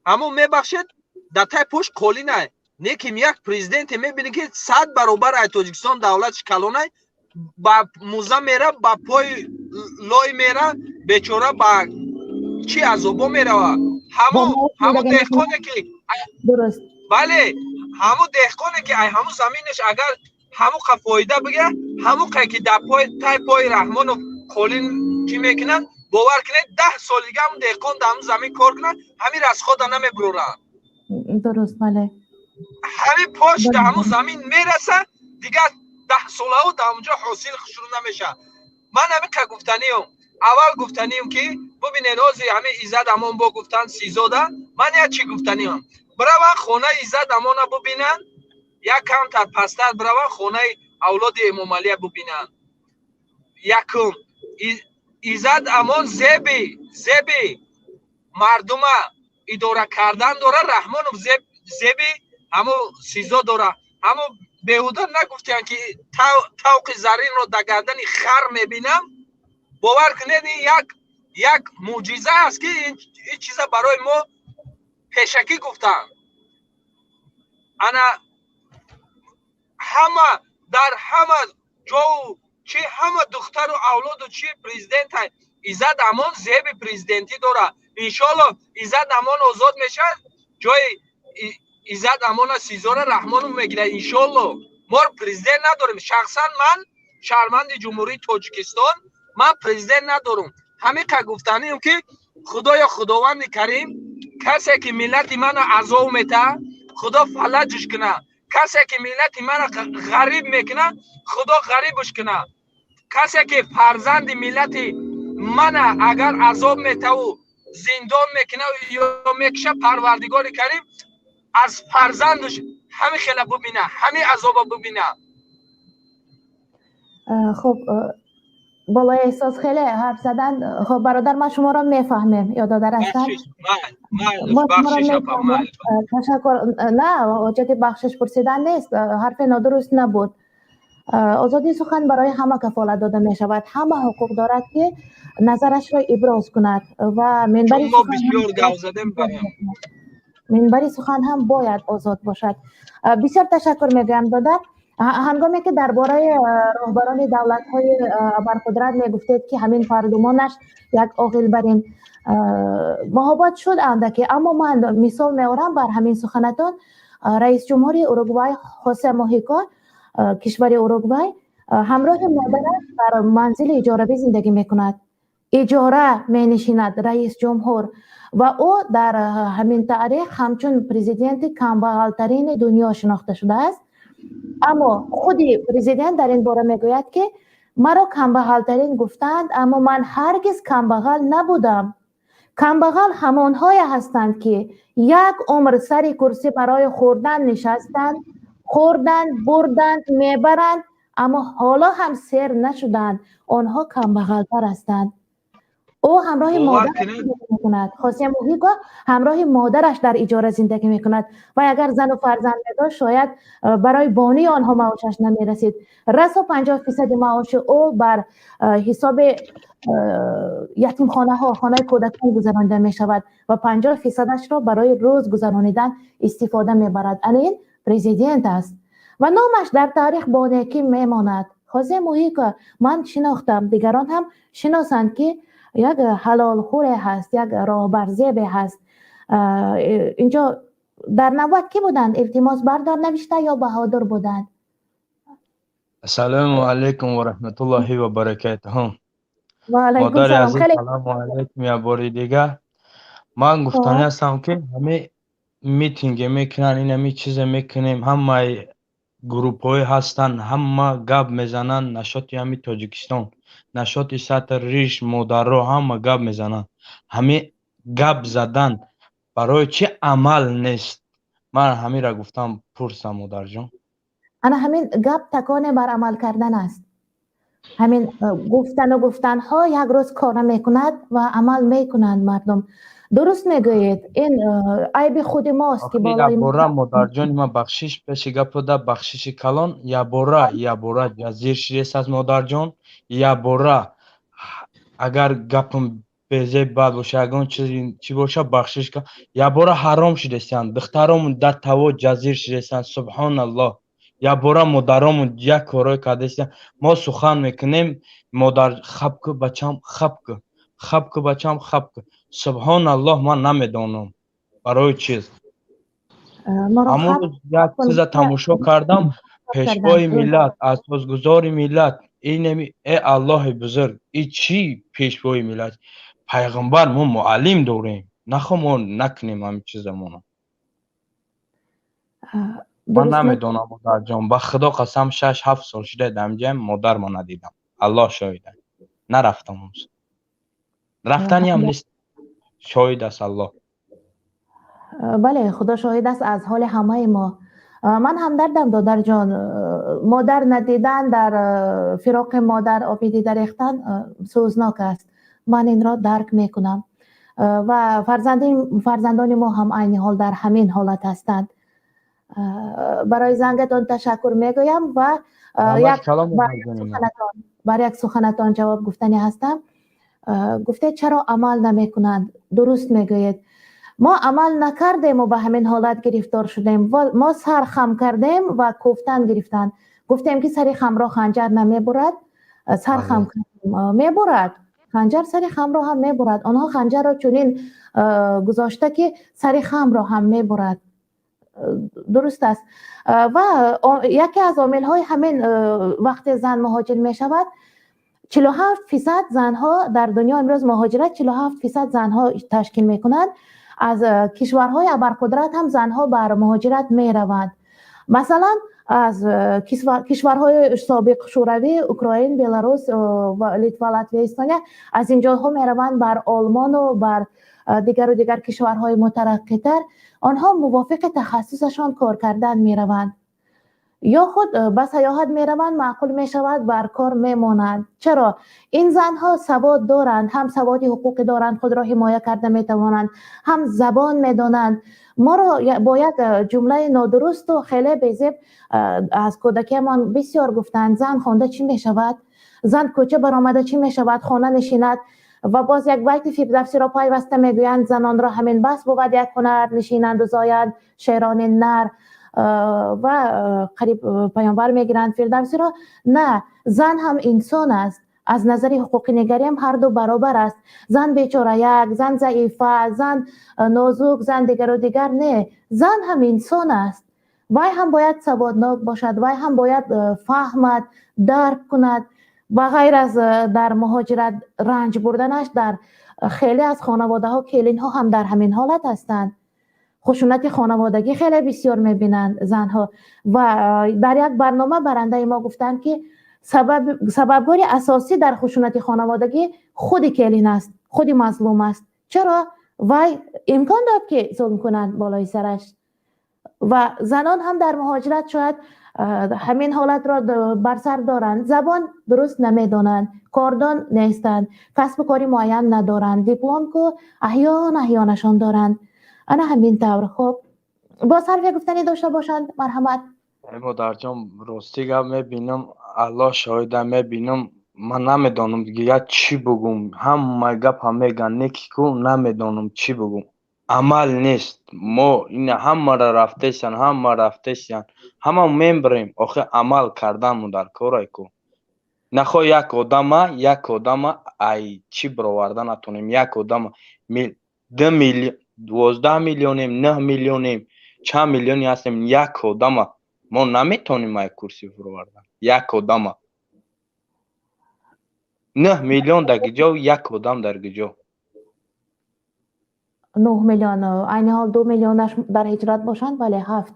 ҳамо, мебахшед, дар тай пушт қолинай. Лекин як президенте мебинӣ, ки 100 баробар ай Тоҷикистон давлатш калонай, ба муза мера, ба пои лой мера, бечора ба чӣ азобо мерава. Ҳамун деҳқоне ки, бале, ҳамун деҳқоне ки ай ҳамун заминаш агар ҳамун қа фоида бигирад, ҳамун қай ки дар тай пои Раҳмонов қолин чӣ мекунад, бовар кунед, 10 соли дига ҳамун деҳқон дар ҳамун замин кор кунад, ҳамин расхода намебуроранд. Дуруст, бале. Ҳамин пош дар ҳамун замин мераса, дигар 10 солаҳо дар ҳамунҷо ҳосил шурӯъ намешавад. Ман ҳамин қа гуфтаниюм. Аввал гуфтаниюм, ки бубинед, ҳозир ҳамин Иззат Амон бо гуфтан Сизода, ман як чӣ гуфтаниюм: бираванд, хонаи Иззат Амона бубинанд, як камтар пасттар бираванд, хонаи авлоди Эмомалия бубинанд. Якум, Иззат Амон зеби мардума идора кардан дора, Раҳмонов зеби ҳамо Сизо дора. Ҳамо беҳуда нагуфтиянд, ки тавқи заринро дар гардани хар мебинам. Бовар кунед, ин як мӯъҷиза аст, ки ин чиза барои мо пешакӣ гуфтанд. Ана ҳама дар ҳама ҷоу чи ҳама духтару авлоду чи президента. Иззат Амон зеби президентӣ дорад. Иншоалло, Иззат Амон озод мешавад, ҷои Иззат Амона Сизора Раҳмонов мегирад, иншоалло. Мо президент надорем. Шахсан ман, шаҳрванди Ҷумҳурии Тоҷикистон, ман президент надорам. Ҳамин қа гуфтанием, ки Худоё, Худованди Карим, касе ки миллати мана азоб метаҳад, Худо фалаҷш кунад. Касе ки миллати мана ғариб мекунад, Худо ғарибш кунад. Касе ки фарзанди миллати мана агар азоб метаву зиндон мекунад ё мекуша, Парвардигори Карим аз фарзандаш ҳамин хела бубина, ҳамин азоба бубина. Хуб, болои эҳсос хеле ҳарф задан. Хуб, бародар, ман шуморо мефаҳмем ё додар ҳастанд. Ташаккур. На, ҳоҷати бахшиш пурсидан нест, ҳарфе нодуруст набуд. Озодии сухан барои ҳама кафолат дода мешавад, ҳама ҳуқуқ дорад, ки назарашро иброз кунад ва минбари сухан ҳам бояд озод бошад. Бисёр ташаккур мегӯям, додар. Ҳангоме ки дар бораи роҳбарони давлатҳои абарқудрат мегуфтед, ки ҳамин парлумонаш як оғилбарин маҳобат шуд андаке, аммо ман мисол меорам бар ҳамин суханатон: раисҷумҳури Уругвай Хосе Моҳико, кишвари Уругвай, ҳамроҳи модараш дар манзили иҷоравӣ зиндагӣ мекунад, иҷора менишинад раисҷумҳур, ва ӯ дар ҳамин таърих ҳамчун президенти камбағалтарини дунё шинохта шудааст. Аммо худи президент дар ин бора мегӯяд, ки маро камбағалтарин гуфтанд, аммо ман ҳаргиз камбағал набудам. Камбағал ҳамонҳое ҳастанд, ки як умр сари курсӣ барои хӯрдан нишастанд, хӯрданд, бурданд, мебаранд, аммо ҳоло ҳам сер нашуданд, онҳо камбағалтар ҳастанд. Ӯ ҳамроҳи модараш мекунад. Хосе Муҳико ҳамроҳи модараш дар иҷора зиндагӣ мекунад ва агар зану фарзанд медошт, шояд барои бонии онҳо маошаш намерасид. Расо 50 фисади маоши ӯ бар ҳисоби ятимхонаҳо, хонаи кӯдакон гузаронида мешавад ва 50 фисадашро барои рӯз гузаронидан истифода мебарад. Ана ин президент аст ва номаш дар таърих бо некӣ мемонад. Хосе Муҳико ман шинохтам, дигарон ҳам шиносанд, ки як ҳалолхӯре ҳаст, як роҳбарзебе ҳаст. Инҷо дар навбат кӣ буданд? Илтимос, бардор навишта ё Баҳодур буданд? Ассалому алайкум ва раҳматуллоҳи ва баракатуҳу. Ва алайкум. Модари азиз, салому алайкум як бори дигар. Ман гуфтанӣ ҳастам, ки ҳамин митинге мекунанд, ин ҳамин чизе мекунем, ҳамаи группҳое ҳастанд, ҳама гап мезананд нашоти ҳамин Тоҷикистон, нашоти сатр риш, модарро ҳама гап мезананд. Ҳамин гап задан барои чӣ амал нест? Ман ҳаминро гуфтам, пурсам, модарҷон. Ана ҳамин гап таконе бар амал кардан аст. Ҳамин гуфтану гуфтанҳо як рӯз кора мекунад ва амал мекунанд мардум. Дуруст мегӯед, ин айби худи мост, ки болои Ябора, модарҷони ман, бахшиш пеши гапода, бахшиши калон. Ябора, ябора ҷазир шидест аст, модарҷон. Ябора агар гапам безеб бад боша, ягон чизи чӣ боша, бахшиш кун. Ябора ҳаром шидестиянд духтаромун, дар таво ҷазир шидестиянд. Субҳоналлоҳ, ябора модаромун як корое кардестиянд. Мо сухан мекунем, модар: «Хаб ку, бачам, хаб ку, хаб ку, бачам, хаб ку». Субҳоналлоҳ, ман намедонам барои чиз. Ҳамон рӯз як чиза тамошо кардам: пешвои миллат, асосгузори миллат, инеми э Аллоҳи бузург, и чӣ пешвои миллат, пайғамбар, мо муаллим дорем, нахо мо накунем ҳамин чизамона. Ман намедонам, модарҷон, ба Худо қасам, 6-7 сол шуда дамҷаем, модарма надидам, Аллоҳ шоҳида. Нарафтам, рафтаниам нест, шоҳид аст Аллоҳ. Бале, Худо шоҳид аст аз ҳоли ҳамаи мо. Ман ҳамдардам, додарҷон. Модар надидан, дар фироқи модар оби дида рехтан сӯзнок аст. Ман инро дарк мекунам ва фарзандони мо ҳам айни ҳол дар ҳамин ҳолат ҳастанд. Барои зангатон ташаккур мегӯям ва бар як суханатон ҷавоб гуфтанӣ ҳастам. Гуфтед, чаро амал намекунанд? Дуруст мегӯед, мо амал накардему ба ҳамин ҳолат гирифтор шудем. Мо сар хам кардем ва кӯфтан гирифтанд. Гуфтем, ки сари хамро ханҷар намебурад. Сар хам кардем, мебурад, ханҷар сари хамро ҳам мебурад. Онҳо ханҷарро чунин гузошта, ки сари хамро ҳам мебурад. Дуруст аст. Ва яке аз омилҳои ҳамин, вақте зан муҳоҷир мешавад, 47% занҳо дар дунё имрӯз муҳоҷират, 47% занҳо ташкил мекунанд. Аз кишварҳои абарқудрат ҳам занҳо бар муҳоҷират мераванд. Масалан, аз кишварҳои собиқ Шӯравӣ, Украин, Беларус, Литва, Латвия, Эстония, аз ин ҷойҳо мераванд бар Олмону бар дигару дигар кишварҳои мутараққитар. Онҳо мувофиқи тахассусашон кор кардан мераванд ё худ ба сайёҳат мераванд, маъқул мешавад, бар кор мемонанд. Чаро ин занҳо савод доранд, ҳам саводи ҳуқуқӣ доранд, худро ҳимоя карда метавонанд, ҳам забон медонанд. Моро бо як ҷумлаи нодурусту хеле безеб аз кӯдакиамон бисёр гуфтанд: «Зан хонда чӣ мешавад? Зан кӯча баромада чӣ мешавад? Хона нишинад». Ва боз як байти Фирдавсиро пайваста мегӯянд: «Занонро ҳамин бас бувад як ҳунар, нишинанду зоянд шерони нар». Ва қариб паёмбар мегиранд Фирдавсиро. На, зан ҳам инсон аст. Аз назари ҳуқуқи нигариам ҳарду баробар аст. Зан бечора як, зан заифа, зан нозук, зан дигару дигар, не, зан ҳам инсон аст. Вай ҳам бояд саводнок бошад, вай ҳам бояд фаҳмад, дарк кунад. Ба ғайр аз дар муҳоҷират ранҷ бурданаш, дар хеле аз хонаводаҳо келинҳо ҳам дар ҳамин ҳолат ҳастанд. Хушунати хонаводагӣ хеле бисёр мебинанд занҳо. Ва дар як барнома барандаи мо гуфтанд, ки сабабгори асосӣ дар хушунати хонаводагӣ худи келин аст, худи мазлум аст. Чаро? Вай имкон дод, ки зулм кунанд болои сараш. Ва занон ҳам дар муҳоҷират шояд ҳамин ҳолатро бар сар доранд: забон дуруст намедонанд, кордон нестанд, касбу кори муайян надоранд, диплом ку аҳён аҳёнашон доранд. Ана ҳамин тавр. Хуб, боз ҳарфе гуфтанӣ дошта бошанд, марҳамат. Модарҷон, рости гап, мебинам, Аллоҳ шоҳида, мебинам, ман намедонам дигар чӣ бугум. Ҳама гапа меган, неки ку намедонам чӣ бугум. Амал нест. Мо ина ҳамаро рафтесиян, ҳама рафтесиян, ҳама мембирем. Охир амал карданмон дар корай ку. Нахо як одама, як одама ай чӣ бироварда натонем, як одама 2 миллион, 12 миллионем, 9 миллионем, чанд миллионе ҳастем, як одама мо наметонем ай курсӣ бировардан. Як одама, 9 миллион дар гиҷо, як одам дар гиҷо? 9 миллион, айни ҳол 2 миллионаш дар ҳиҷрат бошанд, бале, ҳафт.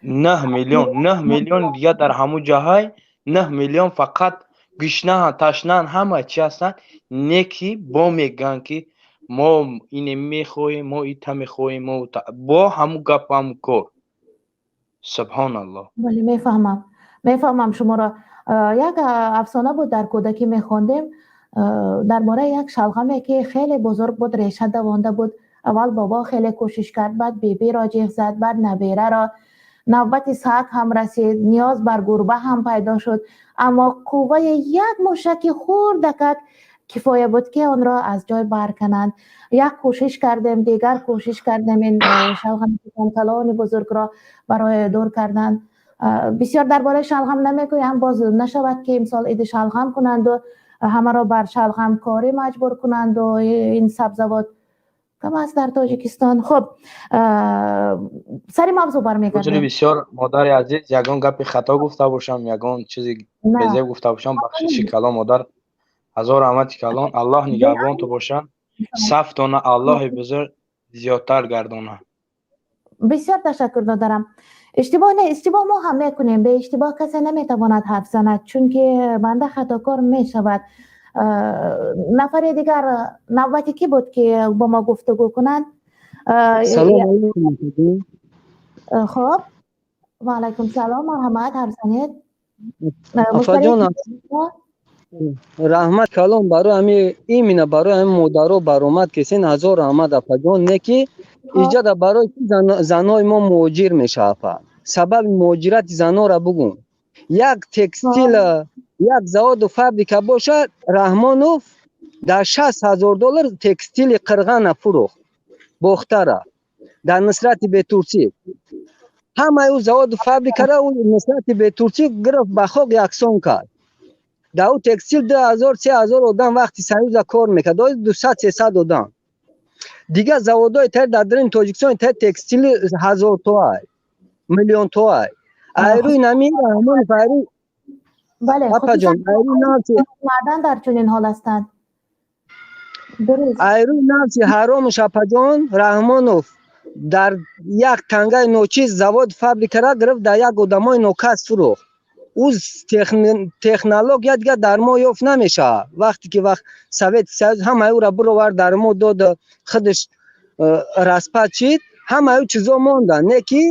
9 миллион, 9 миллион дига дар ҳамун ҷаҳай, 9 миллион фақат гушнаҳанд, ташнаанд, ҳама чи ҳастанд, не ки бо мегӯянд, ки мо ине мехоҳем, мо ита мехоҳем, мо бо ҳамун гап, ҳамун кор. Субҳоналлоҳ. Бале, мефаҳмам, мефаҳмам шуморо. Як афсона буд, дар кӯдакӣ мехондем, дар бораи як шалғаме, ки хеле бузург буд, реша давонда буд. Аввал бобо хеле кӯшиш кард, баъд бибиро ҷиғ зад, баъд набераро, навбати саг ҳам расид, ниёз бар гурба ҳам пайдо шуд, аммо қувваи як мушаки хурдакак кифоя буд, ки онро аз ҷой баркананд. Як кӯшиш кардем, дигар кӯшиш кардем, ин шалғами калони бузургро барои дур кардан. Бисёр дар бораи шалғам намегӯям, боз нашавад, ки имсол иди шалғам кунанду ҳамаро бар шалғамкорӣ маҷбур кунанду ин сабзавот кам аст дар Тоҷикистон. Хуб, сари мавзӯъ бармегардем. Бисёр, модари азиз, ягон гапи хато гуфта бошам, ягон чизи безеб гуфта бошам, бахшиши калон, модар, ҳазор раҳмати калон. Аллоҳ нигаҳбонту бошад, сафтона Аллоҳи бузург зиёдтар гардона. Бисёр ташаккур додарам. Иштибоҳ не, иштибоҳ мо ҳам мекунем, беиштибоҳ касе наметавонад ҳарф занад, чунки банда хатокор мешавад. Нафари дигар, навбати кӣ буд, ки бо мо гуфтугӯ кунанд? Салом алейкум. Хоб, ва алайкум салом, марҳамат, ҳарф занед. Афаҷон, раҳмат калом барои ҳами, именно барои ҳами модаро баромад кесен, ҳазор раҳмат, апаҷон. Не ки иҷада барои чи занои мо муҳоҷир мешава, апа? Сабаби муҳоҷирати занора бугӯ. Як текстил, як заводу фабрика бошад, Раҳмонов дар 60 000 доллар текстили Қирғана фурӯхт, Бохтара, дар Нусрати Бетурсӣ. Ҳамаи ӯ заводу фабрикара ӯ Нусрати Бетурсӣ гирифт, ба хок яксон кард. Дар ӯ текстил 2000, 3000 одам вақти Союза кор мекард, 200, 300 одам. Дигар заводҳои тар дар дарини Тоҷикистон тар текстили ҳазортоай, миллионтоай. Айрӯи нами Раҳмонов, айрӯи Бале. Апаҷон, айрӯи нафси маъдан дар чунин ҳол ҳастанд. Айрӯи нафси ҳаромуш, апаҷон, Раҳмонов дар як тангаи ночиз завод фабрикара гирифт, дар як одамои нокас фурӯхт. Ӯ технология дигар дар мо ёфт намешавад. Вақте ки вақт Совети Союз ҳамаи ӯра бировард, дар мо дод, худаш распад шид, ҳамаи ӯ чизо монданд. Не ки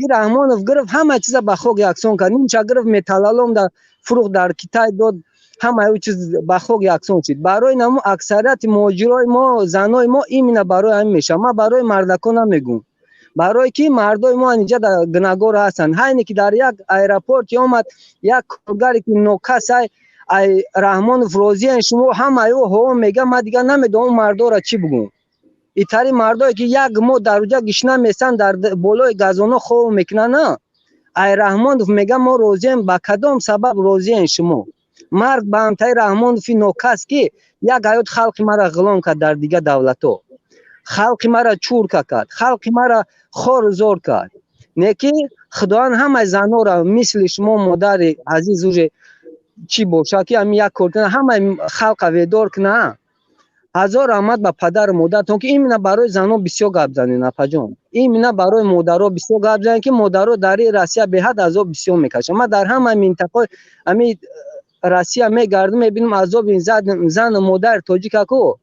и Раҳмонов гирифт, ҳама чиза ба хок яксон кард. Нимча гирифт, металлолом да фурӯхт, дар Китай дод, ҳамаи ӯ чиз ба хок яксон шид. Барои наму аксарияти муҳоҷирои мо, занои мо именно барои ҳамин мешавад. Ман барои мардакон намегӯм, барое ки мардои мо инҷа гунаҳгор ҳастанд. Ҳайне ки дар як аэропорте омад як коргаре ки нокас, ай Раҳмонов розиян шумо, ҳамаи ӯ ҳо мега. Ман дигар намедонам мардора чӣ бугӯм. Итари мардое ки як моҳ дар уҷа гишна месанд, дар болои газоно хов мекунанд, на ай Раҳмонов мега мо розием. Ба кадом сабаб розиен шумо? Марг ба ҳамтаи Раҳмонови нокас, ки як ҳаёт халқи мара ғулом кард, дар дигар давлатҳо халқи мара чурка кард, халқи мара хору зор кард. Не ки Худованд ҳамаи занора мисли шумо, модари азиз, уже чӣ бошад, ки ҳамин як кор кунад, ҳамаи халқа ведор куна. Ҳазор раҳмат ба падару модаратон, ки именно барои занон бисёр гап занед, апаҷон, именно барои модаро бисёр гап занед, ки модаро дар ин Россия беҳад азоб бисёр мекашанд. Ман дар ҳамаи минтақаи ҳамин Россия мегардам, мебинам азоби зану модари тоҷикаку,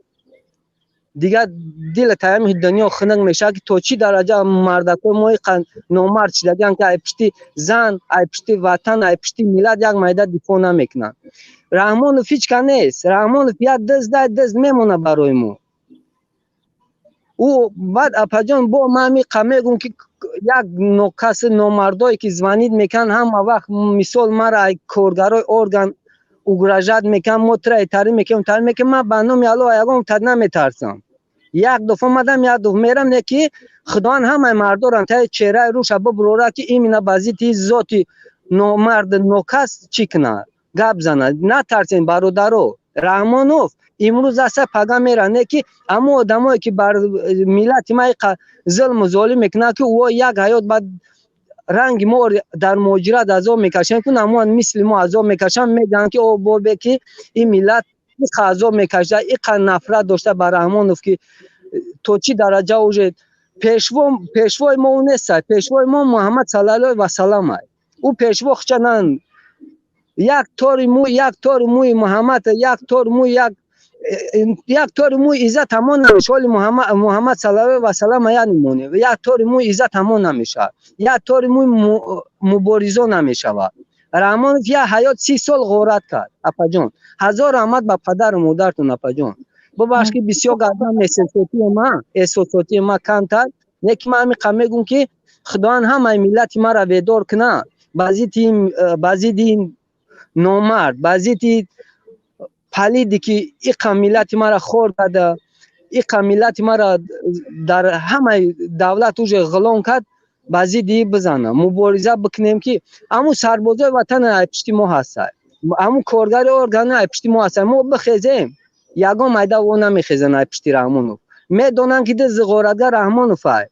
дигар дила таями дунё хунук мешавад, ки то чӣ дараҷа мардакои мо номард шидагианд, ки ай пушти зан, ай пушти ватан, ай пушти миллат як майда дифоъ намекунанд. Раҳмонов ҳеҷ ка нест. Раҳмонов як диздай, дизд мемонад барои мо ӯ. Баъд, апаҷон, бо ман ҳамиқа мегӯм, ки як нокаси номардое ки звонить мекунанд ҳама вақт, мисол, мара ай коргарои орган угрожать мекунанд: мо тура этарӣ мекунем, тарӣ мекунем. Ман ба номи Аллоҳ ягон тад наметарсам. Як дафъа омадам, як дафъа мерам. Не ки Худованд ҳамаи мардорам таи чеҳраи рӯша бубурора, ки именно ба зидди зоти номард, нокас чӣ кунад, гап занад. Натарсем, бародаро. Раҳмонов имрӯз аста, пага мера. Не ки ҳамон одамое ки бар миллати ма иқа зулму золим мекунанд, ки ӯ як ҳаёт бад ранги мо дар муҳоҷират азоб мекашанд, ку намоан мисли мо азоб мекашанд, мегӯянд, ки о бобе, ки ин миллат иқа азоб мекашад, иқа нафрат дошта ба Раҳмонов, ки то чӣ дараҷа уже пешво. Пешвои мо ӯ неста, пешвои мо Муҳаммад саллаллоҳу васаллам ай. Ӯ пешво хча нан, як тори мӯй, як тори мӯи Муҳаммад, як тори мӯй, як тори мӯи иззат ҳамон намешавад. Оли Муҳаммад саллаллоҳу васаллам як мемонем, як тори мӯи иззат ҳамон намешавад, як тори мӯи муборизо намешавад. Раҳмонов як ҳаёт 30 сол ғорат кард. Апаҷон, ҳазор раҳмат ба падару модартон. Апаҷон, бубахш, ки бисёр гардам. Эҳсосотии ма камтар не, ки ман ҳамиқа мегӯм, ки Худованд ҳамаи миллати маро бедор кунад ба зидди ин номард, ба зидди палиде, ки иқа миллати маро хор карда, иқа миллати маро дар ҳамаи давлат уже ғулом кард, ба зидди бизана мубориза бикунем, ки ҳамун сарбозои ватан ай пишти мо ҳастад, ҳамун коргари органи ай пишти мо ҳастад. Мо бихезем, ягон майда во намехезан ай пишти Раҳмонов. Медонам, ки диззи ғоратгар Раҳмонов ай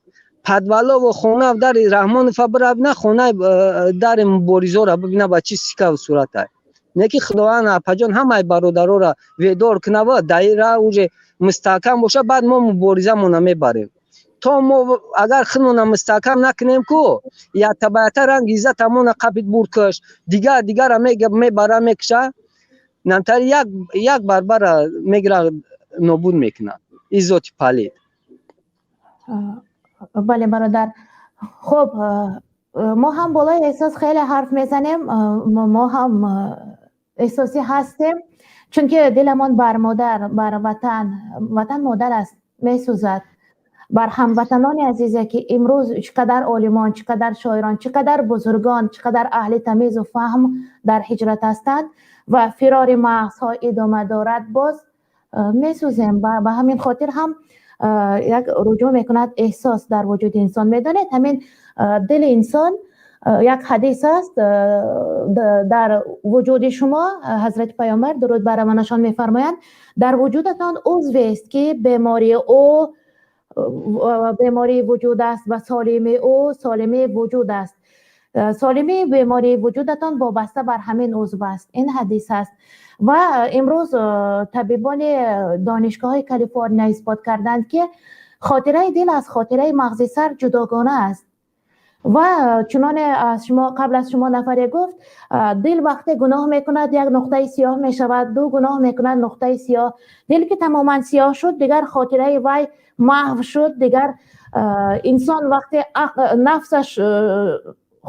подвалову хона дари Раҳмонова бирабина, хонаи дари муборизора бибина, ба чӣ сикаву сурат ай. Не ки Худованд, апаҷон, ҳамаи бародарора ведор кунава, даира уже мустаҳкам боша, баъд мо муборизамона мебарем. То мо агар худмона мустаҳкам накунем ку, якта ба якта ранг иззатамона қапид, бурд, каш, дигар дигара мебара, мекуша, намтари як як барбара мегира, нобуд мекунад иззоти палид. Бале, бародар, хуб, мо ҳам болои эҳсос хеле ҳарф мезанем, мо ҳам эҳсосӣ ҳастем, чунки диламон бар модар, бар ватан, ватан модар аст, месӯзад, бар ҳамватанони азизе, ки имрӯз чӣ қадар олимон, чӣ қадар шоирон, чӣ қадар бузургон, чӣ қадар аҳли тамизу фаҳм дар ҳиҷрат ҳастанд ва фирори мағзҳо идома дорад, боз месӯзем. Ба ҳамин хотир ҳам як руҷӯъ мекунад эҳсос дар вуҷуди инсон. Медонед, ҳамин дили инсон, як ҳадис аст, дар вуҷуди шумо, ҳазрати Паёмбар, дуруд бар равонашон, мефармоянд: дар вуҷудатон узвест, ки бемории ӯ бемории вуҷуд аст ва солимии ӯ солимии вуҷуд аст. Солимии бемории вуҷудатон вобаста бар ҳамин узв аст. Ин ҳадис аст ва имрӯз табибони донишгоҳи Калифорния исбот карданд, ки хотираи дил аз хотираи мағзи сар ҷудогона аст. Ва чуноне аз шумо, қабл аз шумо нафаре гуфт, дил вақте гуноҳ мекунад, як нуқтаи сиёҳ мешавад, ду гуноҳ мекунад, нуқтаи сиёҳ. Дил ки тамоман сиёҳ шуд, дигар хотираи вай маҳв шуд. Дигар инсон вақте нафсаш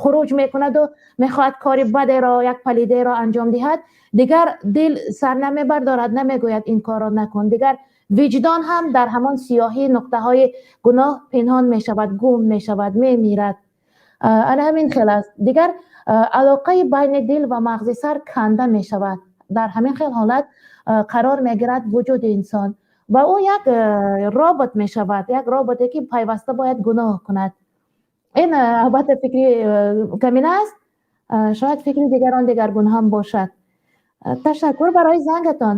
хуруҷ мекунаду мехоҳад кори бадеро, як палидеро анҷом диҳад, дигар дил сар намебардорад, намегӯяд: «Ин корро накун». Дигар виҷдон ҳам дар ҳамон сиёҳии нуқтаҳои гуноҳ пинҳон мешавад, гум мешавад, мемирад. Ана ҳамин хел аст. Дигар алоқаи байни дил ва мағзи сар канда мешавад. Дар ҳамин хел ҳолат қарор мегирад вуҷуди инсон ва ӯ як робот мешавад, як роботе, ки пайваста бояд гуноҳ кунад. Ин албатта фикри камина аст, шояд фикри дигарон дигаргун ҳам бошад. Ташаккур барои зангатон.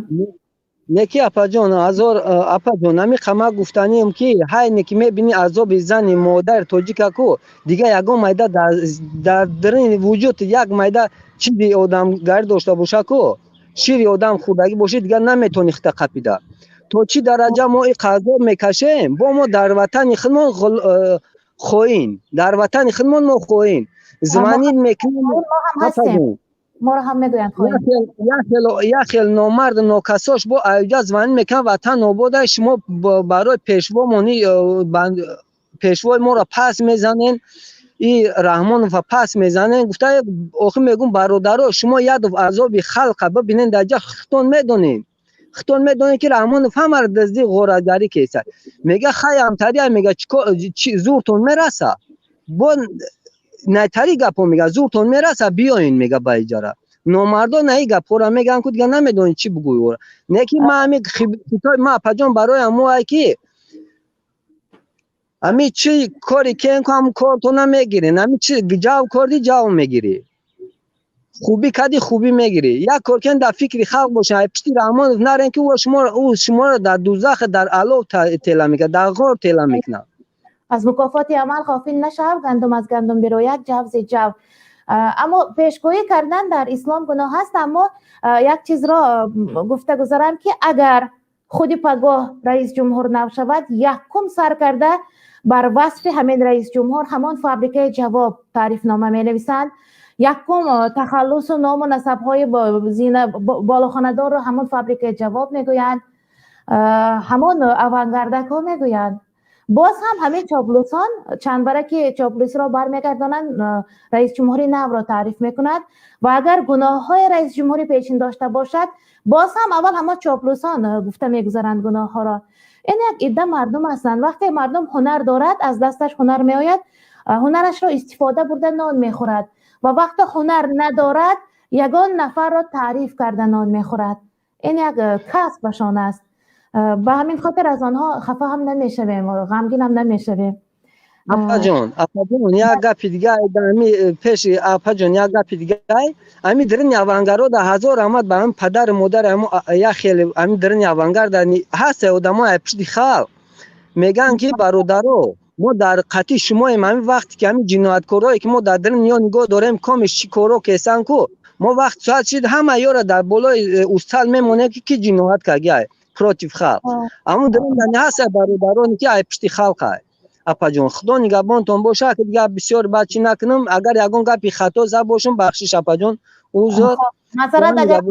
Неки, апаҷон, азор, апаҷон, ҳами қама гуфтанием, ки ҳайне ки мебинӣ азоби зани модари тоҷика ку, дигар ягон майда дар дарини вуҷуд як майда чизи одамгарӣ дошта боша ку, шири одам хӯрдагӣ бошӣ, дигар наметавонӣ хита қапида. То чӣ дараҷа мо ин азоб мекашем, бо мо дар ватани худмон хоин, дар ватани худмон мо хоин звонить мекунем. Моро ҳам мегӯянд. Як хел номарду нокасош бо аюҷа звонить мекунанд: «Ватан обода, шумо барои пешвомони, пешвои моро пас мезанен, и Раҳмонова пас мезанен», гуфта. Охир мегӯм: бародаро, шумо ядов азоби халқа бибинен дар ҷа, хитон медонем, хитон медонем, ки Раҳмонов ҳамаро дазди, ғоратгарӣ кесад. Мега: «Хай, амтария», мега, «зуртон мераса», бо найтари гапҳо мега, «зуртон мераса, биёин», мега, ба иҷара. Номардо наи гапҳоро мегӯянд ку, дигар намедонӣ чӣ бугӯй ора. Не ки ма ҳами хитой ма, апаҷон, барои ҳамоай, ки ҳами чӣ кори кен ку, ҳамн кортона мегирен. Ҳами чи ҷав корди, ҷав мегирӣ, хубӣ кади, хубӣ мегирӣ. Як кор кен, дар фикри халқ бошен, ай пишти Раҳмонов нарен, ки ӯ шуморо дар дузах, дар алов тела мекунад, дар ғор тела мекунад. Аз мукофоти амал ғофил нашав, гандум аз гандум бирояд, ҷав зи ҷав. Аммо пешгӯӣ кардан дар ислом гуноҳ аст. Аммо як чизро гуфта гузарам, ки агар худи пагоҳ раис ҷумҳур нав шавад, якум сар карда бар васфи ҳамин раис ҷумҳур ҳамон фабрикаи ҷавоб таърифнома менависанд. Якум тахаллусу ному насабҳои зина болохонадорро ҳамон фабрикаи ҷавоб мегӯянд, ҳамон авангардакҳо мегӯянд. Боз ҳам ҳамин чоплусон чандбараки чоплусиро бармегардонанд, раисҷумҳури навро таъриф мекунад ва агар гуноҳҳои раисҷумҳури пешин дошта бошад, боз ҳам аввал ҳамон чоплусон гуфта мегузаранд гуноҳҳоро. Ин як идда мардум ҳастанд. Вақте мардум ҳунар дорад, аз дасташ ҳунар меояд, ҳунарашро истифода бурда нон мехӯрад ва вақте ҳунар надорад, ягон нафарро таъриф карда нон мехӯрад. Ин як касбашон аст. Ба ҳамин хотир аз онҳо хафа ҳам намешавем, ғамгин ҳам намешавем. Апаҷон, апаҷон, як гапи дига ами пеши апаҷон, як гапи дига. Ами дрини авангаро да ҳазор раҳмат ба ҳами падару модари ҳамо, як хеле ами дрини авангар да ҳаста одамои пишти халқ мегӯянд, ки бародаро, мо дар қатъи шумоем. Ҳамин вақте ки ҳамин ҷинояткорое ки мо дар дрини ё нигоҳ дорем, комиш чӣ коро кесан ку, мо вақт соат шид, ҳама ёра дар болои устал мемонем, ки ки ҷиноят кардия против халқ. Ҳамун дрин ҳаста бародароне ки ай пишти халқ ай. Апаҷон, Худо нигаҳбонтон бошад. Дигар бисёр бад чӣ накунам. Агар ягон гапи хато зад бошам, бахшиш, апаҷон, узр. Маъзарат, агар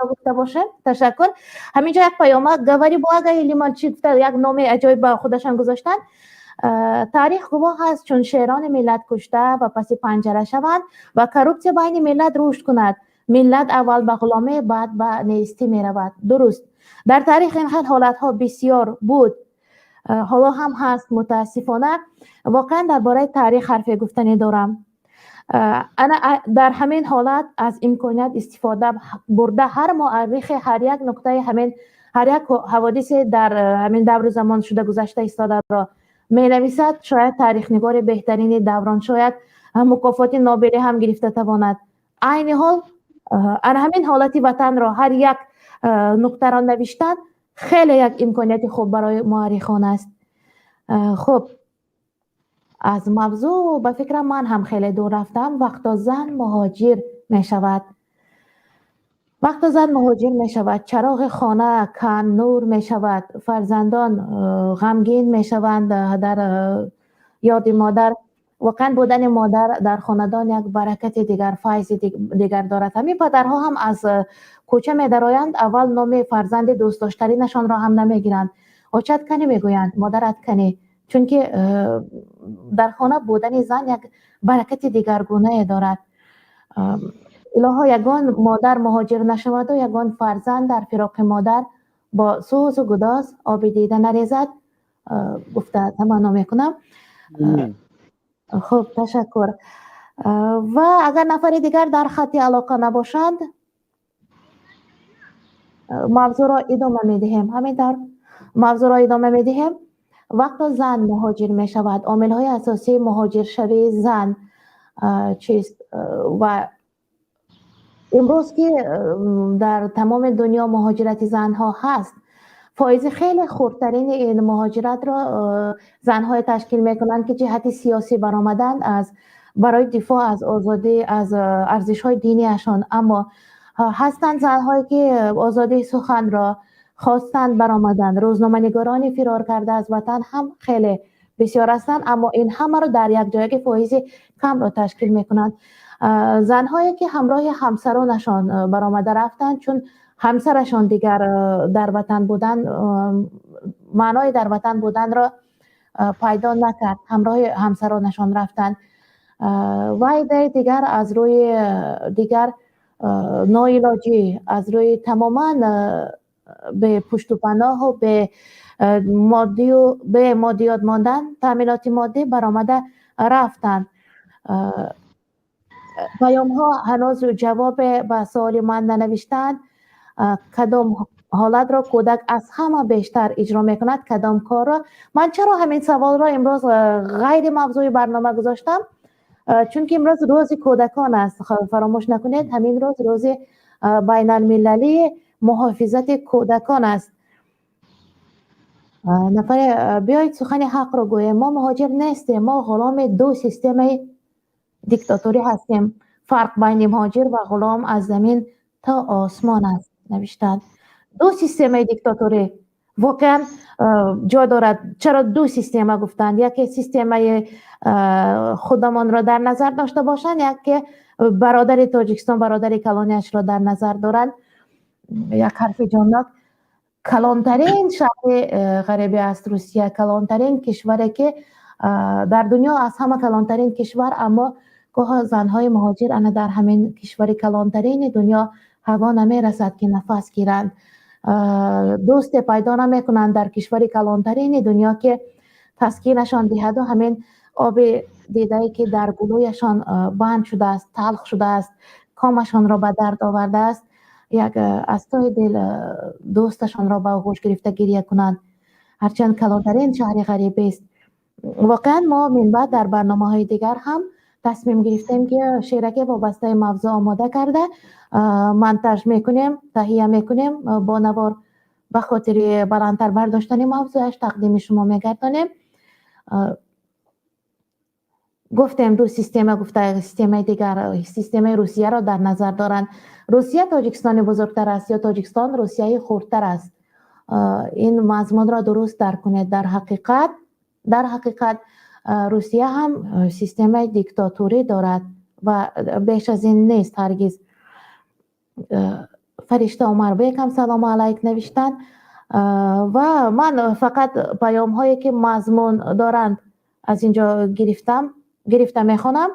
гуфта бошем. Ташаккур. Ҳаминҷо як паёмак, говори благо или молчи, гуфта як номи аҷоиб ба худашон гузоштанд. Таърих гувоҳ аст, чун шерони миллат кушта ва паси панҷара шаванд ва коррупсия байни миллат рушд кунад, миллат аввал ба ғуломӣ, баъд ба нестӣ меравад. Дуруст, дар таърих ин хел ҳолатҳо бисёр буд, ҳоло ҳам ҳаст, мутаассифона. Воқеан, дар бораи таърих ҳарфе гуфтанӣ дорам. Ана дар ҳамин ҳолат аз имконият истифода бурда, ҳар муаррихе ҳар як нуқтаи ҳамин, ҳар як ҳаводисе дар ҳамин давру замон шуда гузашта истодаро менависад, шояд таърихнигори беҳтарини даврон, шояд мукофоти Нобелӣ ҳам гирифта тавонад. Айни ҳол ана ҳамин ҳолати ватанро ҳар як нуқтаро навиштан хеле як имконияти хуб барои муаррихон аст. Хуб, аз мавзӯъ ба фикрам ман ҳам хеле дур рафтам. Вақто зан муҳоҷир мешавад, вақто зан муҳоҷир мешавад, чароғи хона кам нур мешавад, фарзандон ғамгин мешаванд дар ёди модар. Воқеан, будани модар дар хонадон як баракати дигар, файзи дигар дорад. Ҳамин падарҳо ҳам аз кӯча медароянд, аввал номи фарзанди дӯстдоштаринашонро ҳам намегиранд. Очат кани, мегӯянд, модарат кани. Чунки дар хона будани зан як баракати дигаргунае дорад. Илоҳо, ягон модар муҳоҷир нашаваду ягон фарзанд дар фироқи модар бо сӯзу гудоз оби дида нарезад, гуфта таманно мекунам. Хуб, ташаккур. Ва агар нафари дигар дар хатти алоқа набошанд, мавзӯъро идома медиҳем. Ҳамин тавр, мавзӯъро идома медиҳем. Вақто зан муҳоҷир мешавад, омилҳои асосии муҳоҷиршавии зан чист? Ва имрӯз ки дар тамоми дунё муҳоҷирати занҳо ҳаст, фоизи хеле хурдтарини ин муҳоҷиратро занҳое ташкил мекунанд, ки ҷиҳати сиёсӣ баромаданд аз барои дифоъ аз озодӣ, аз арзишҳои диниашон. Аммо ҳастанд занҳое, ки озодии суханро хостанд, баромаданд. Рӯзноманигорони фирор карда аз ватан ҳам хеле бисёр ҳастанд, аммо ин ҳамаро дар якҷоягӣ фоизи камро ташкил мекунанд. Занҳое, ки ҳамроҳи ҳамсаронашон баромада рафтанд, чун ҳамсарашон дигар дар ватан будан, маънои дар ватан буданро пайдо накард, ҳамроҳи ҳамсаронашон рафтанд. Ва иддаи дигар аз рӯи дигар ноилоҷӣ, аз рӯи тамоман бепуштупаноҳу бемоддию бемоддиёт мондан, таъминоти моддӣ, баромада рафтанд. Паёмҳо ҳанӯз ҷавобе ба суоли ман нанавиштаанд. Кадом ҳолатро кӯдак аз ҳама бештар иҷро мекунад, кадом корро? Ман чаро ҳамин саволро имрӯз ғайри мавзӯи барнома гузоштам? Чунки имрӯз рӯзи кӯдакон аст. Фаромӯш накунед, ҳамин рӯз рӯзи байналмилалии муҳофизати кӯдакон аст. Нафаре: биёед, сухани ҳақро гӯем, мо муҳоҷир нестем, мо ғуломи ду системаи диктаторӣ ҳастем. Фарқ байни муҳоҷир ва ғулом аз замин то осмон аст, навиштанд. Ду системаи диктаторӣ воқеан ҷой дорад. Чаро ду система гуфтанд? Яке системаи худамонро дар назар дошта бошанд, яке бародари Тоҷикистон, бародари калониашро дар назар доранд. Як ҳарфи ҷоннок. Калонтарин шаҳри ғарибӣ аст Русия, калонтарин кишваре, ки дар дунё аз ҳама калонтарин кишвар, аммо гоҳо занҳои муҳоҷир ана дар ҳамин кишвари калонтарини дунё ҳаво намерасад, ки нафас гиранд, дӯсте пайдо намекунанд дар кишвари калонтарини дунё, ки таскинашон диҳаду ҳамин оби дидае, ки дар гулӯяшон банд шудааст, талх шудааст, комашонро ба дард овардааст, як аз тои дил дӯсташонро ба оғӯш гирифта гиря кунанд, ҳарчанд калонтарин шаҳри ғарибист. Воқеан, мо минбаъд дар барномаҳои дигар ҳам тасмим гирифтем, ки шераке вобастаи мавзӯъ омода карда, монтаж мекунем, таҳия мекунем, бо навор ба хотири баландтар бардоштани мавзӯяш тақдими шумо мегардонем. Гуфтем, ду система гуфта, системаи дигар, системаи Русияро дар назар доранд. Русия Тоҷикистони бузургтар аст ё Тоҷикистон Русияи хурдтар аст? Ин мазмунро дуруст дарк кунед. Дар ҳақиқат Русия ҳам системаи диктатурӣ дорад ва беш аз ин нест ҳаргиз. Фаришта Умарбек ҳам салому алайк навиштанд ва ман фақат паёмҳое, ки мазмун доранд, аз инҷо гирифтам, гирифта мехонам.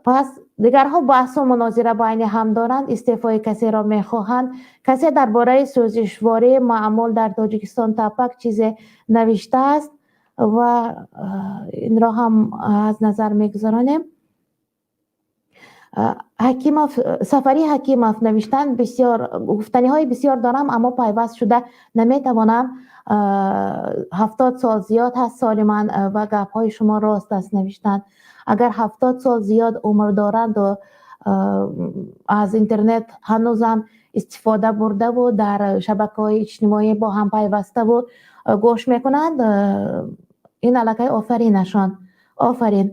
Пас дигарҳо баҳсу мунозира байни ҳам доранд, истеъфои касеро мехоҳанд. Касе дар бораи сӯзишвории маъмул дар Тоҷикистон тапак чизе навиштааст ва инро ҳам аз назар мегузаронем. Ҳакимов, Сафарӣ Ҳакимов навиштанд: бисёр гуфтаниҳои бисёр дорам, аммо пайваст шуда наметавонам, 70 сол зиёд ҳаст соли ман ва гапҳои шумо рост аст, навиштанд. Агар 70 сол зиёд умр доранду аз интернет ҳанӯзам истифода бурдаву дар шабакаҳои иҷтимоӣ бо ҳам пайваставу гӯш мекунанд, ин аллакай офаринашон, офарин.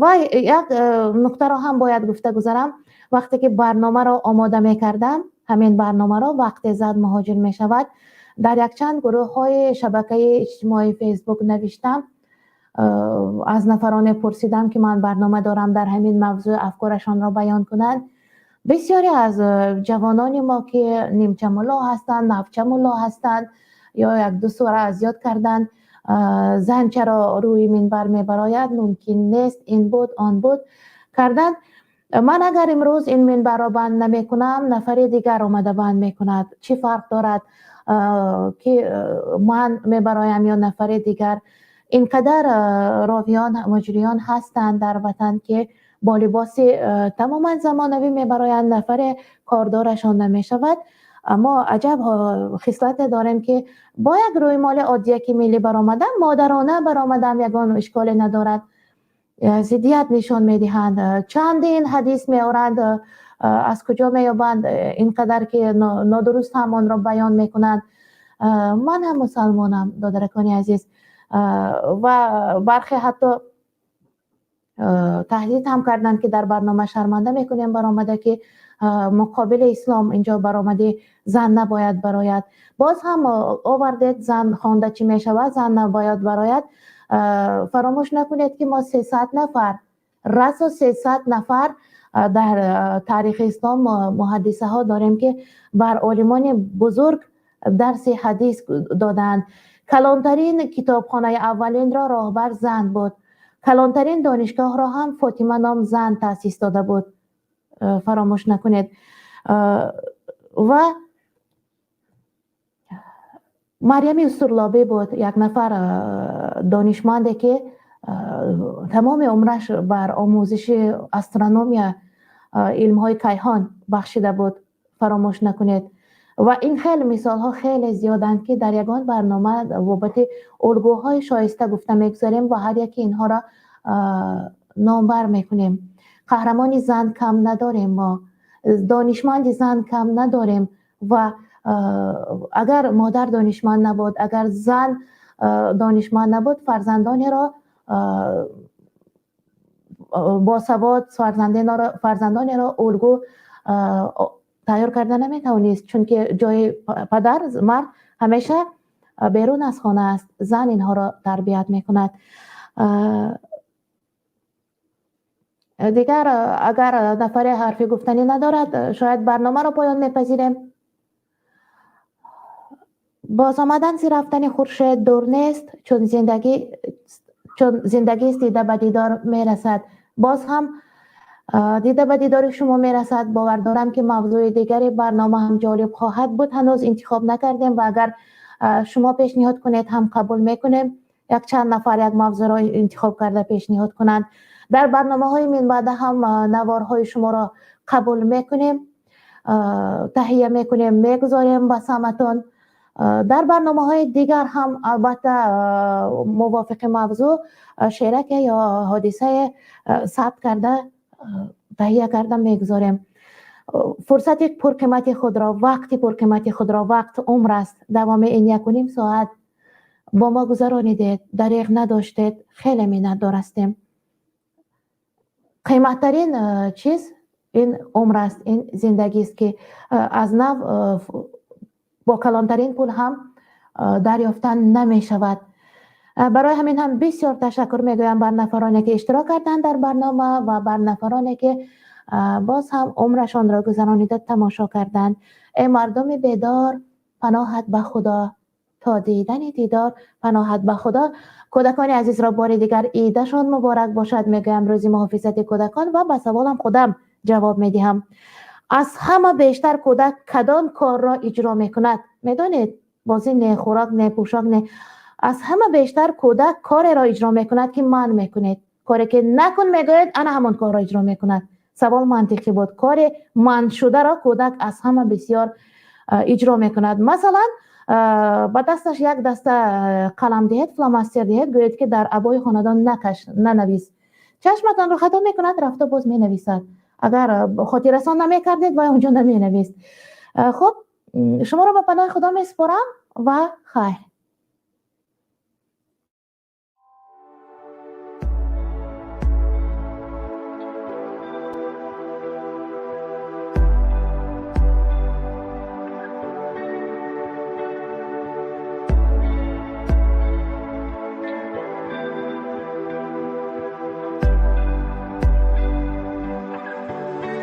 Ва як нуктаро ҳам бояд гуфта гузарам. Вақте ки барномаро омода мекардам, ҳамин барномаро, «Вақте зан муҳоҷир мешавад», дар якчанд гурӯҳҳои шабакаи иҷтимоии Фейсбук навиштам, аз нафароне пурсидам, ки ман барнома дорам дар ҳамин мавзӯъ, афкорашонро баён кунанд. Бисёре аз ҷавонони мо, ки нимчамулло ҳастанд, навчамулло ҳастанд ё якду сура аз ёд карданд, зан чаро рӯи минбар мебарояд, мумкин нест, ин буд, он буд карданд. Ман агар имрӯз ин минбарро банд намекунам, нафари дигар омада банд мекунад. Чӣ фарқ дорад, ки ман мебароям ё нафари дигар? Ин қадар ровиён, муҷриён ҳастанд дар ватан, ки бо либоси тамоман замонавӣ мебароянд, нафаре кордорашон намешавад. Мо аҷаб хислате дорем, ки бо як рӯймоли оддияки миллӣ баромадам, модарона баромадам, ягон ишколе надорад, зиддият нишон медиҳанд, чандин ҳадис меоранд, аз куҷо меёбанд ин қадар, ки нодуруст ҳам онро баён мекунанд. Ман ҳам мусалмонам, додаракони азиз. Ва бархе ҳатто таҳдид ҳам карданд, ки дар барнома шарманда мекунем баромада, ки муқобили ислом инҷо баромадӣ, зан набояд барояд. Боз ҳам овардед, зан хонда чӣ мешавад, зан набояд барояд. Фаромӯш накунед, ки мо 300 нафар, расо 300 нафар дар таърихи ислом муҳаддисаҳо дорем, ки бар олимони бузург дарси ҳадис додаанд. Калонтарин китобхонаи аввалинро роҳбар зан буд, калонтарин донишгоҳро ҳам Фотима ном зан таъсис дода буд, фаромӯш накунед. Ва Марьями Устурлобӣ буд, як нафар донишманде, ки тамоми умраш бар омӯзиши астрономия, илмҳои кайҳон бахшида буд, фаромӯш накунед. Ва ин хеле мисолҳо хеле зиёданд, ки дар ягон барнома бобати улгӯҳои шоиста гуфта мегузарем ва ҳар яки инҳоро номбар мекунем. Қаҳрамони зан кам надорем мо, донишманди зан кам надорем. Ва агар модар донишманд набуд, агар зан донишманд набуд, фарзандонеро босавод, фарзандонеро улгӯ тайёр карда наметавонист, чунки ҷои падар, мард ҳамеша берун аз хона аст, зан инҳоро тарбият мекунад. Дигар агар нафаре ҳарфи гуфтанӣ надорад, шояд барномаро поён мепазирем. Бозомадан зи рафтани хуршед дур нест, чун зиндагист, дида ба дидор мерасад. Боз ҳам дида ба дидори шумо мерасад. Бовар дорам, ки мавзӯи дигари барнома ҳам ҷолиб хоҳад буд. Ҳанӯз интихоб накардем ва агар шумо пешниҳод кунед, ҳам қабул мекунем. Як чанд нафар як мавзӯъро интихоб карда пешниҳод кунанд. Дар барномаҳои минбаъда ҳам наворҳои шуморо қабул мекунем, таҳия мекунем, мегузорем ба самъатон. Дар барномаҳои дигар ҳам, албатта, мувофиқи мавзӯъ шераке ё ҳодисае сабт карда, таҳия карда мегузорем. Фурсати пурқимати худро, вақти пурқимати худро, вақт умр аст, давоми ин 1,5 соат бо мо гузаронидед, дареғ надоштед, хеле миннатдор ҳастем. Қиматтарин чиз ин умр аст, ин зиндагист, ки аз нав бо калонтарин пул ҳам дарёфтан намешавад. Барои ҳамин ҳам бисёр ташаккур мегӯям бар нафароне, ки иштирок карданд дар барнома, ва бар нафароне, ки боз ҳам умрашонро гузаронида тамошо карданд. Эй мардуми бедор, паноҳат ба Худо, то дидани дидор паноҳат ба Худо. Кӯдакони азизро бори дигар иидашон муборак бошад мегӯям, Рӯзи муҳофизати кӯдакон. Ва ба саволам худам ҷавоб медиҳам: аз ҳама бештар кӯдак кадом корро иҷро мекунад? Медонед, бозӣ не, хӯрок не, пӯшок не. Аз ҳама бештар кӯдак кореро иҷро мекунад, ки манъ мекунед. Коре ки накун мегӯед, ана ҳамон корро иҷро мекунад. Савол мантиқӣ буд. Кори манъшударо кӯдак аз ҳама бисёр иҷро мекунад. Масалан, ба дасташ як даста қалам диҳед, фломастер диҳед, гӯед, ки дар абои хонадон накаш, нанавис. Чашматонро хато мекунад, рафта боз менависад. Агар хотиррасон намекардед, вай онҷо наменавист. Хуб, шуморо ба паноҳи Худо месупорам ва хайр.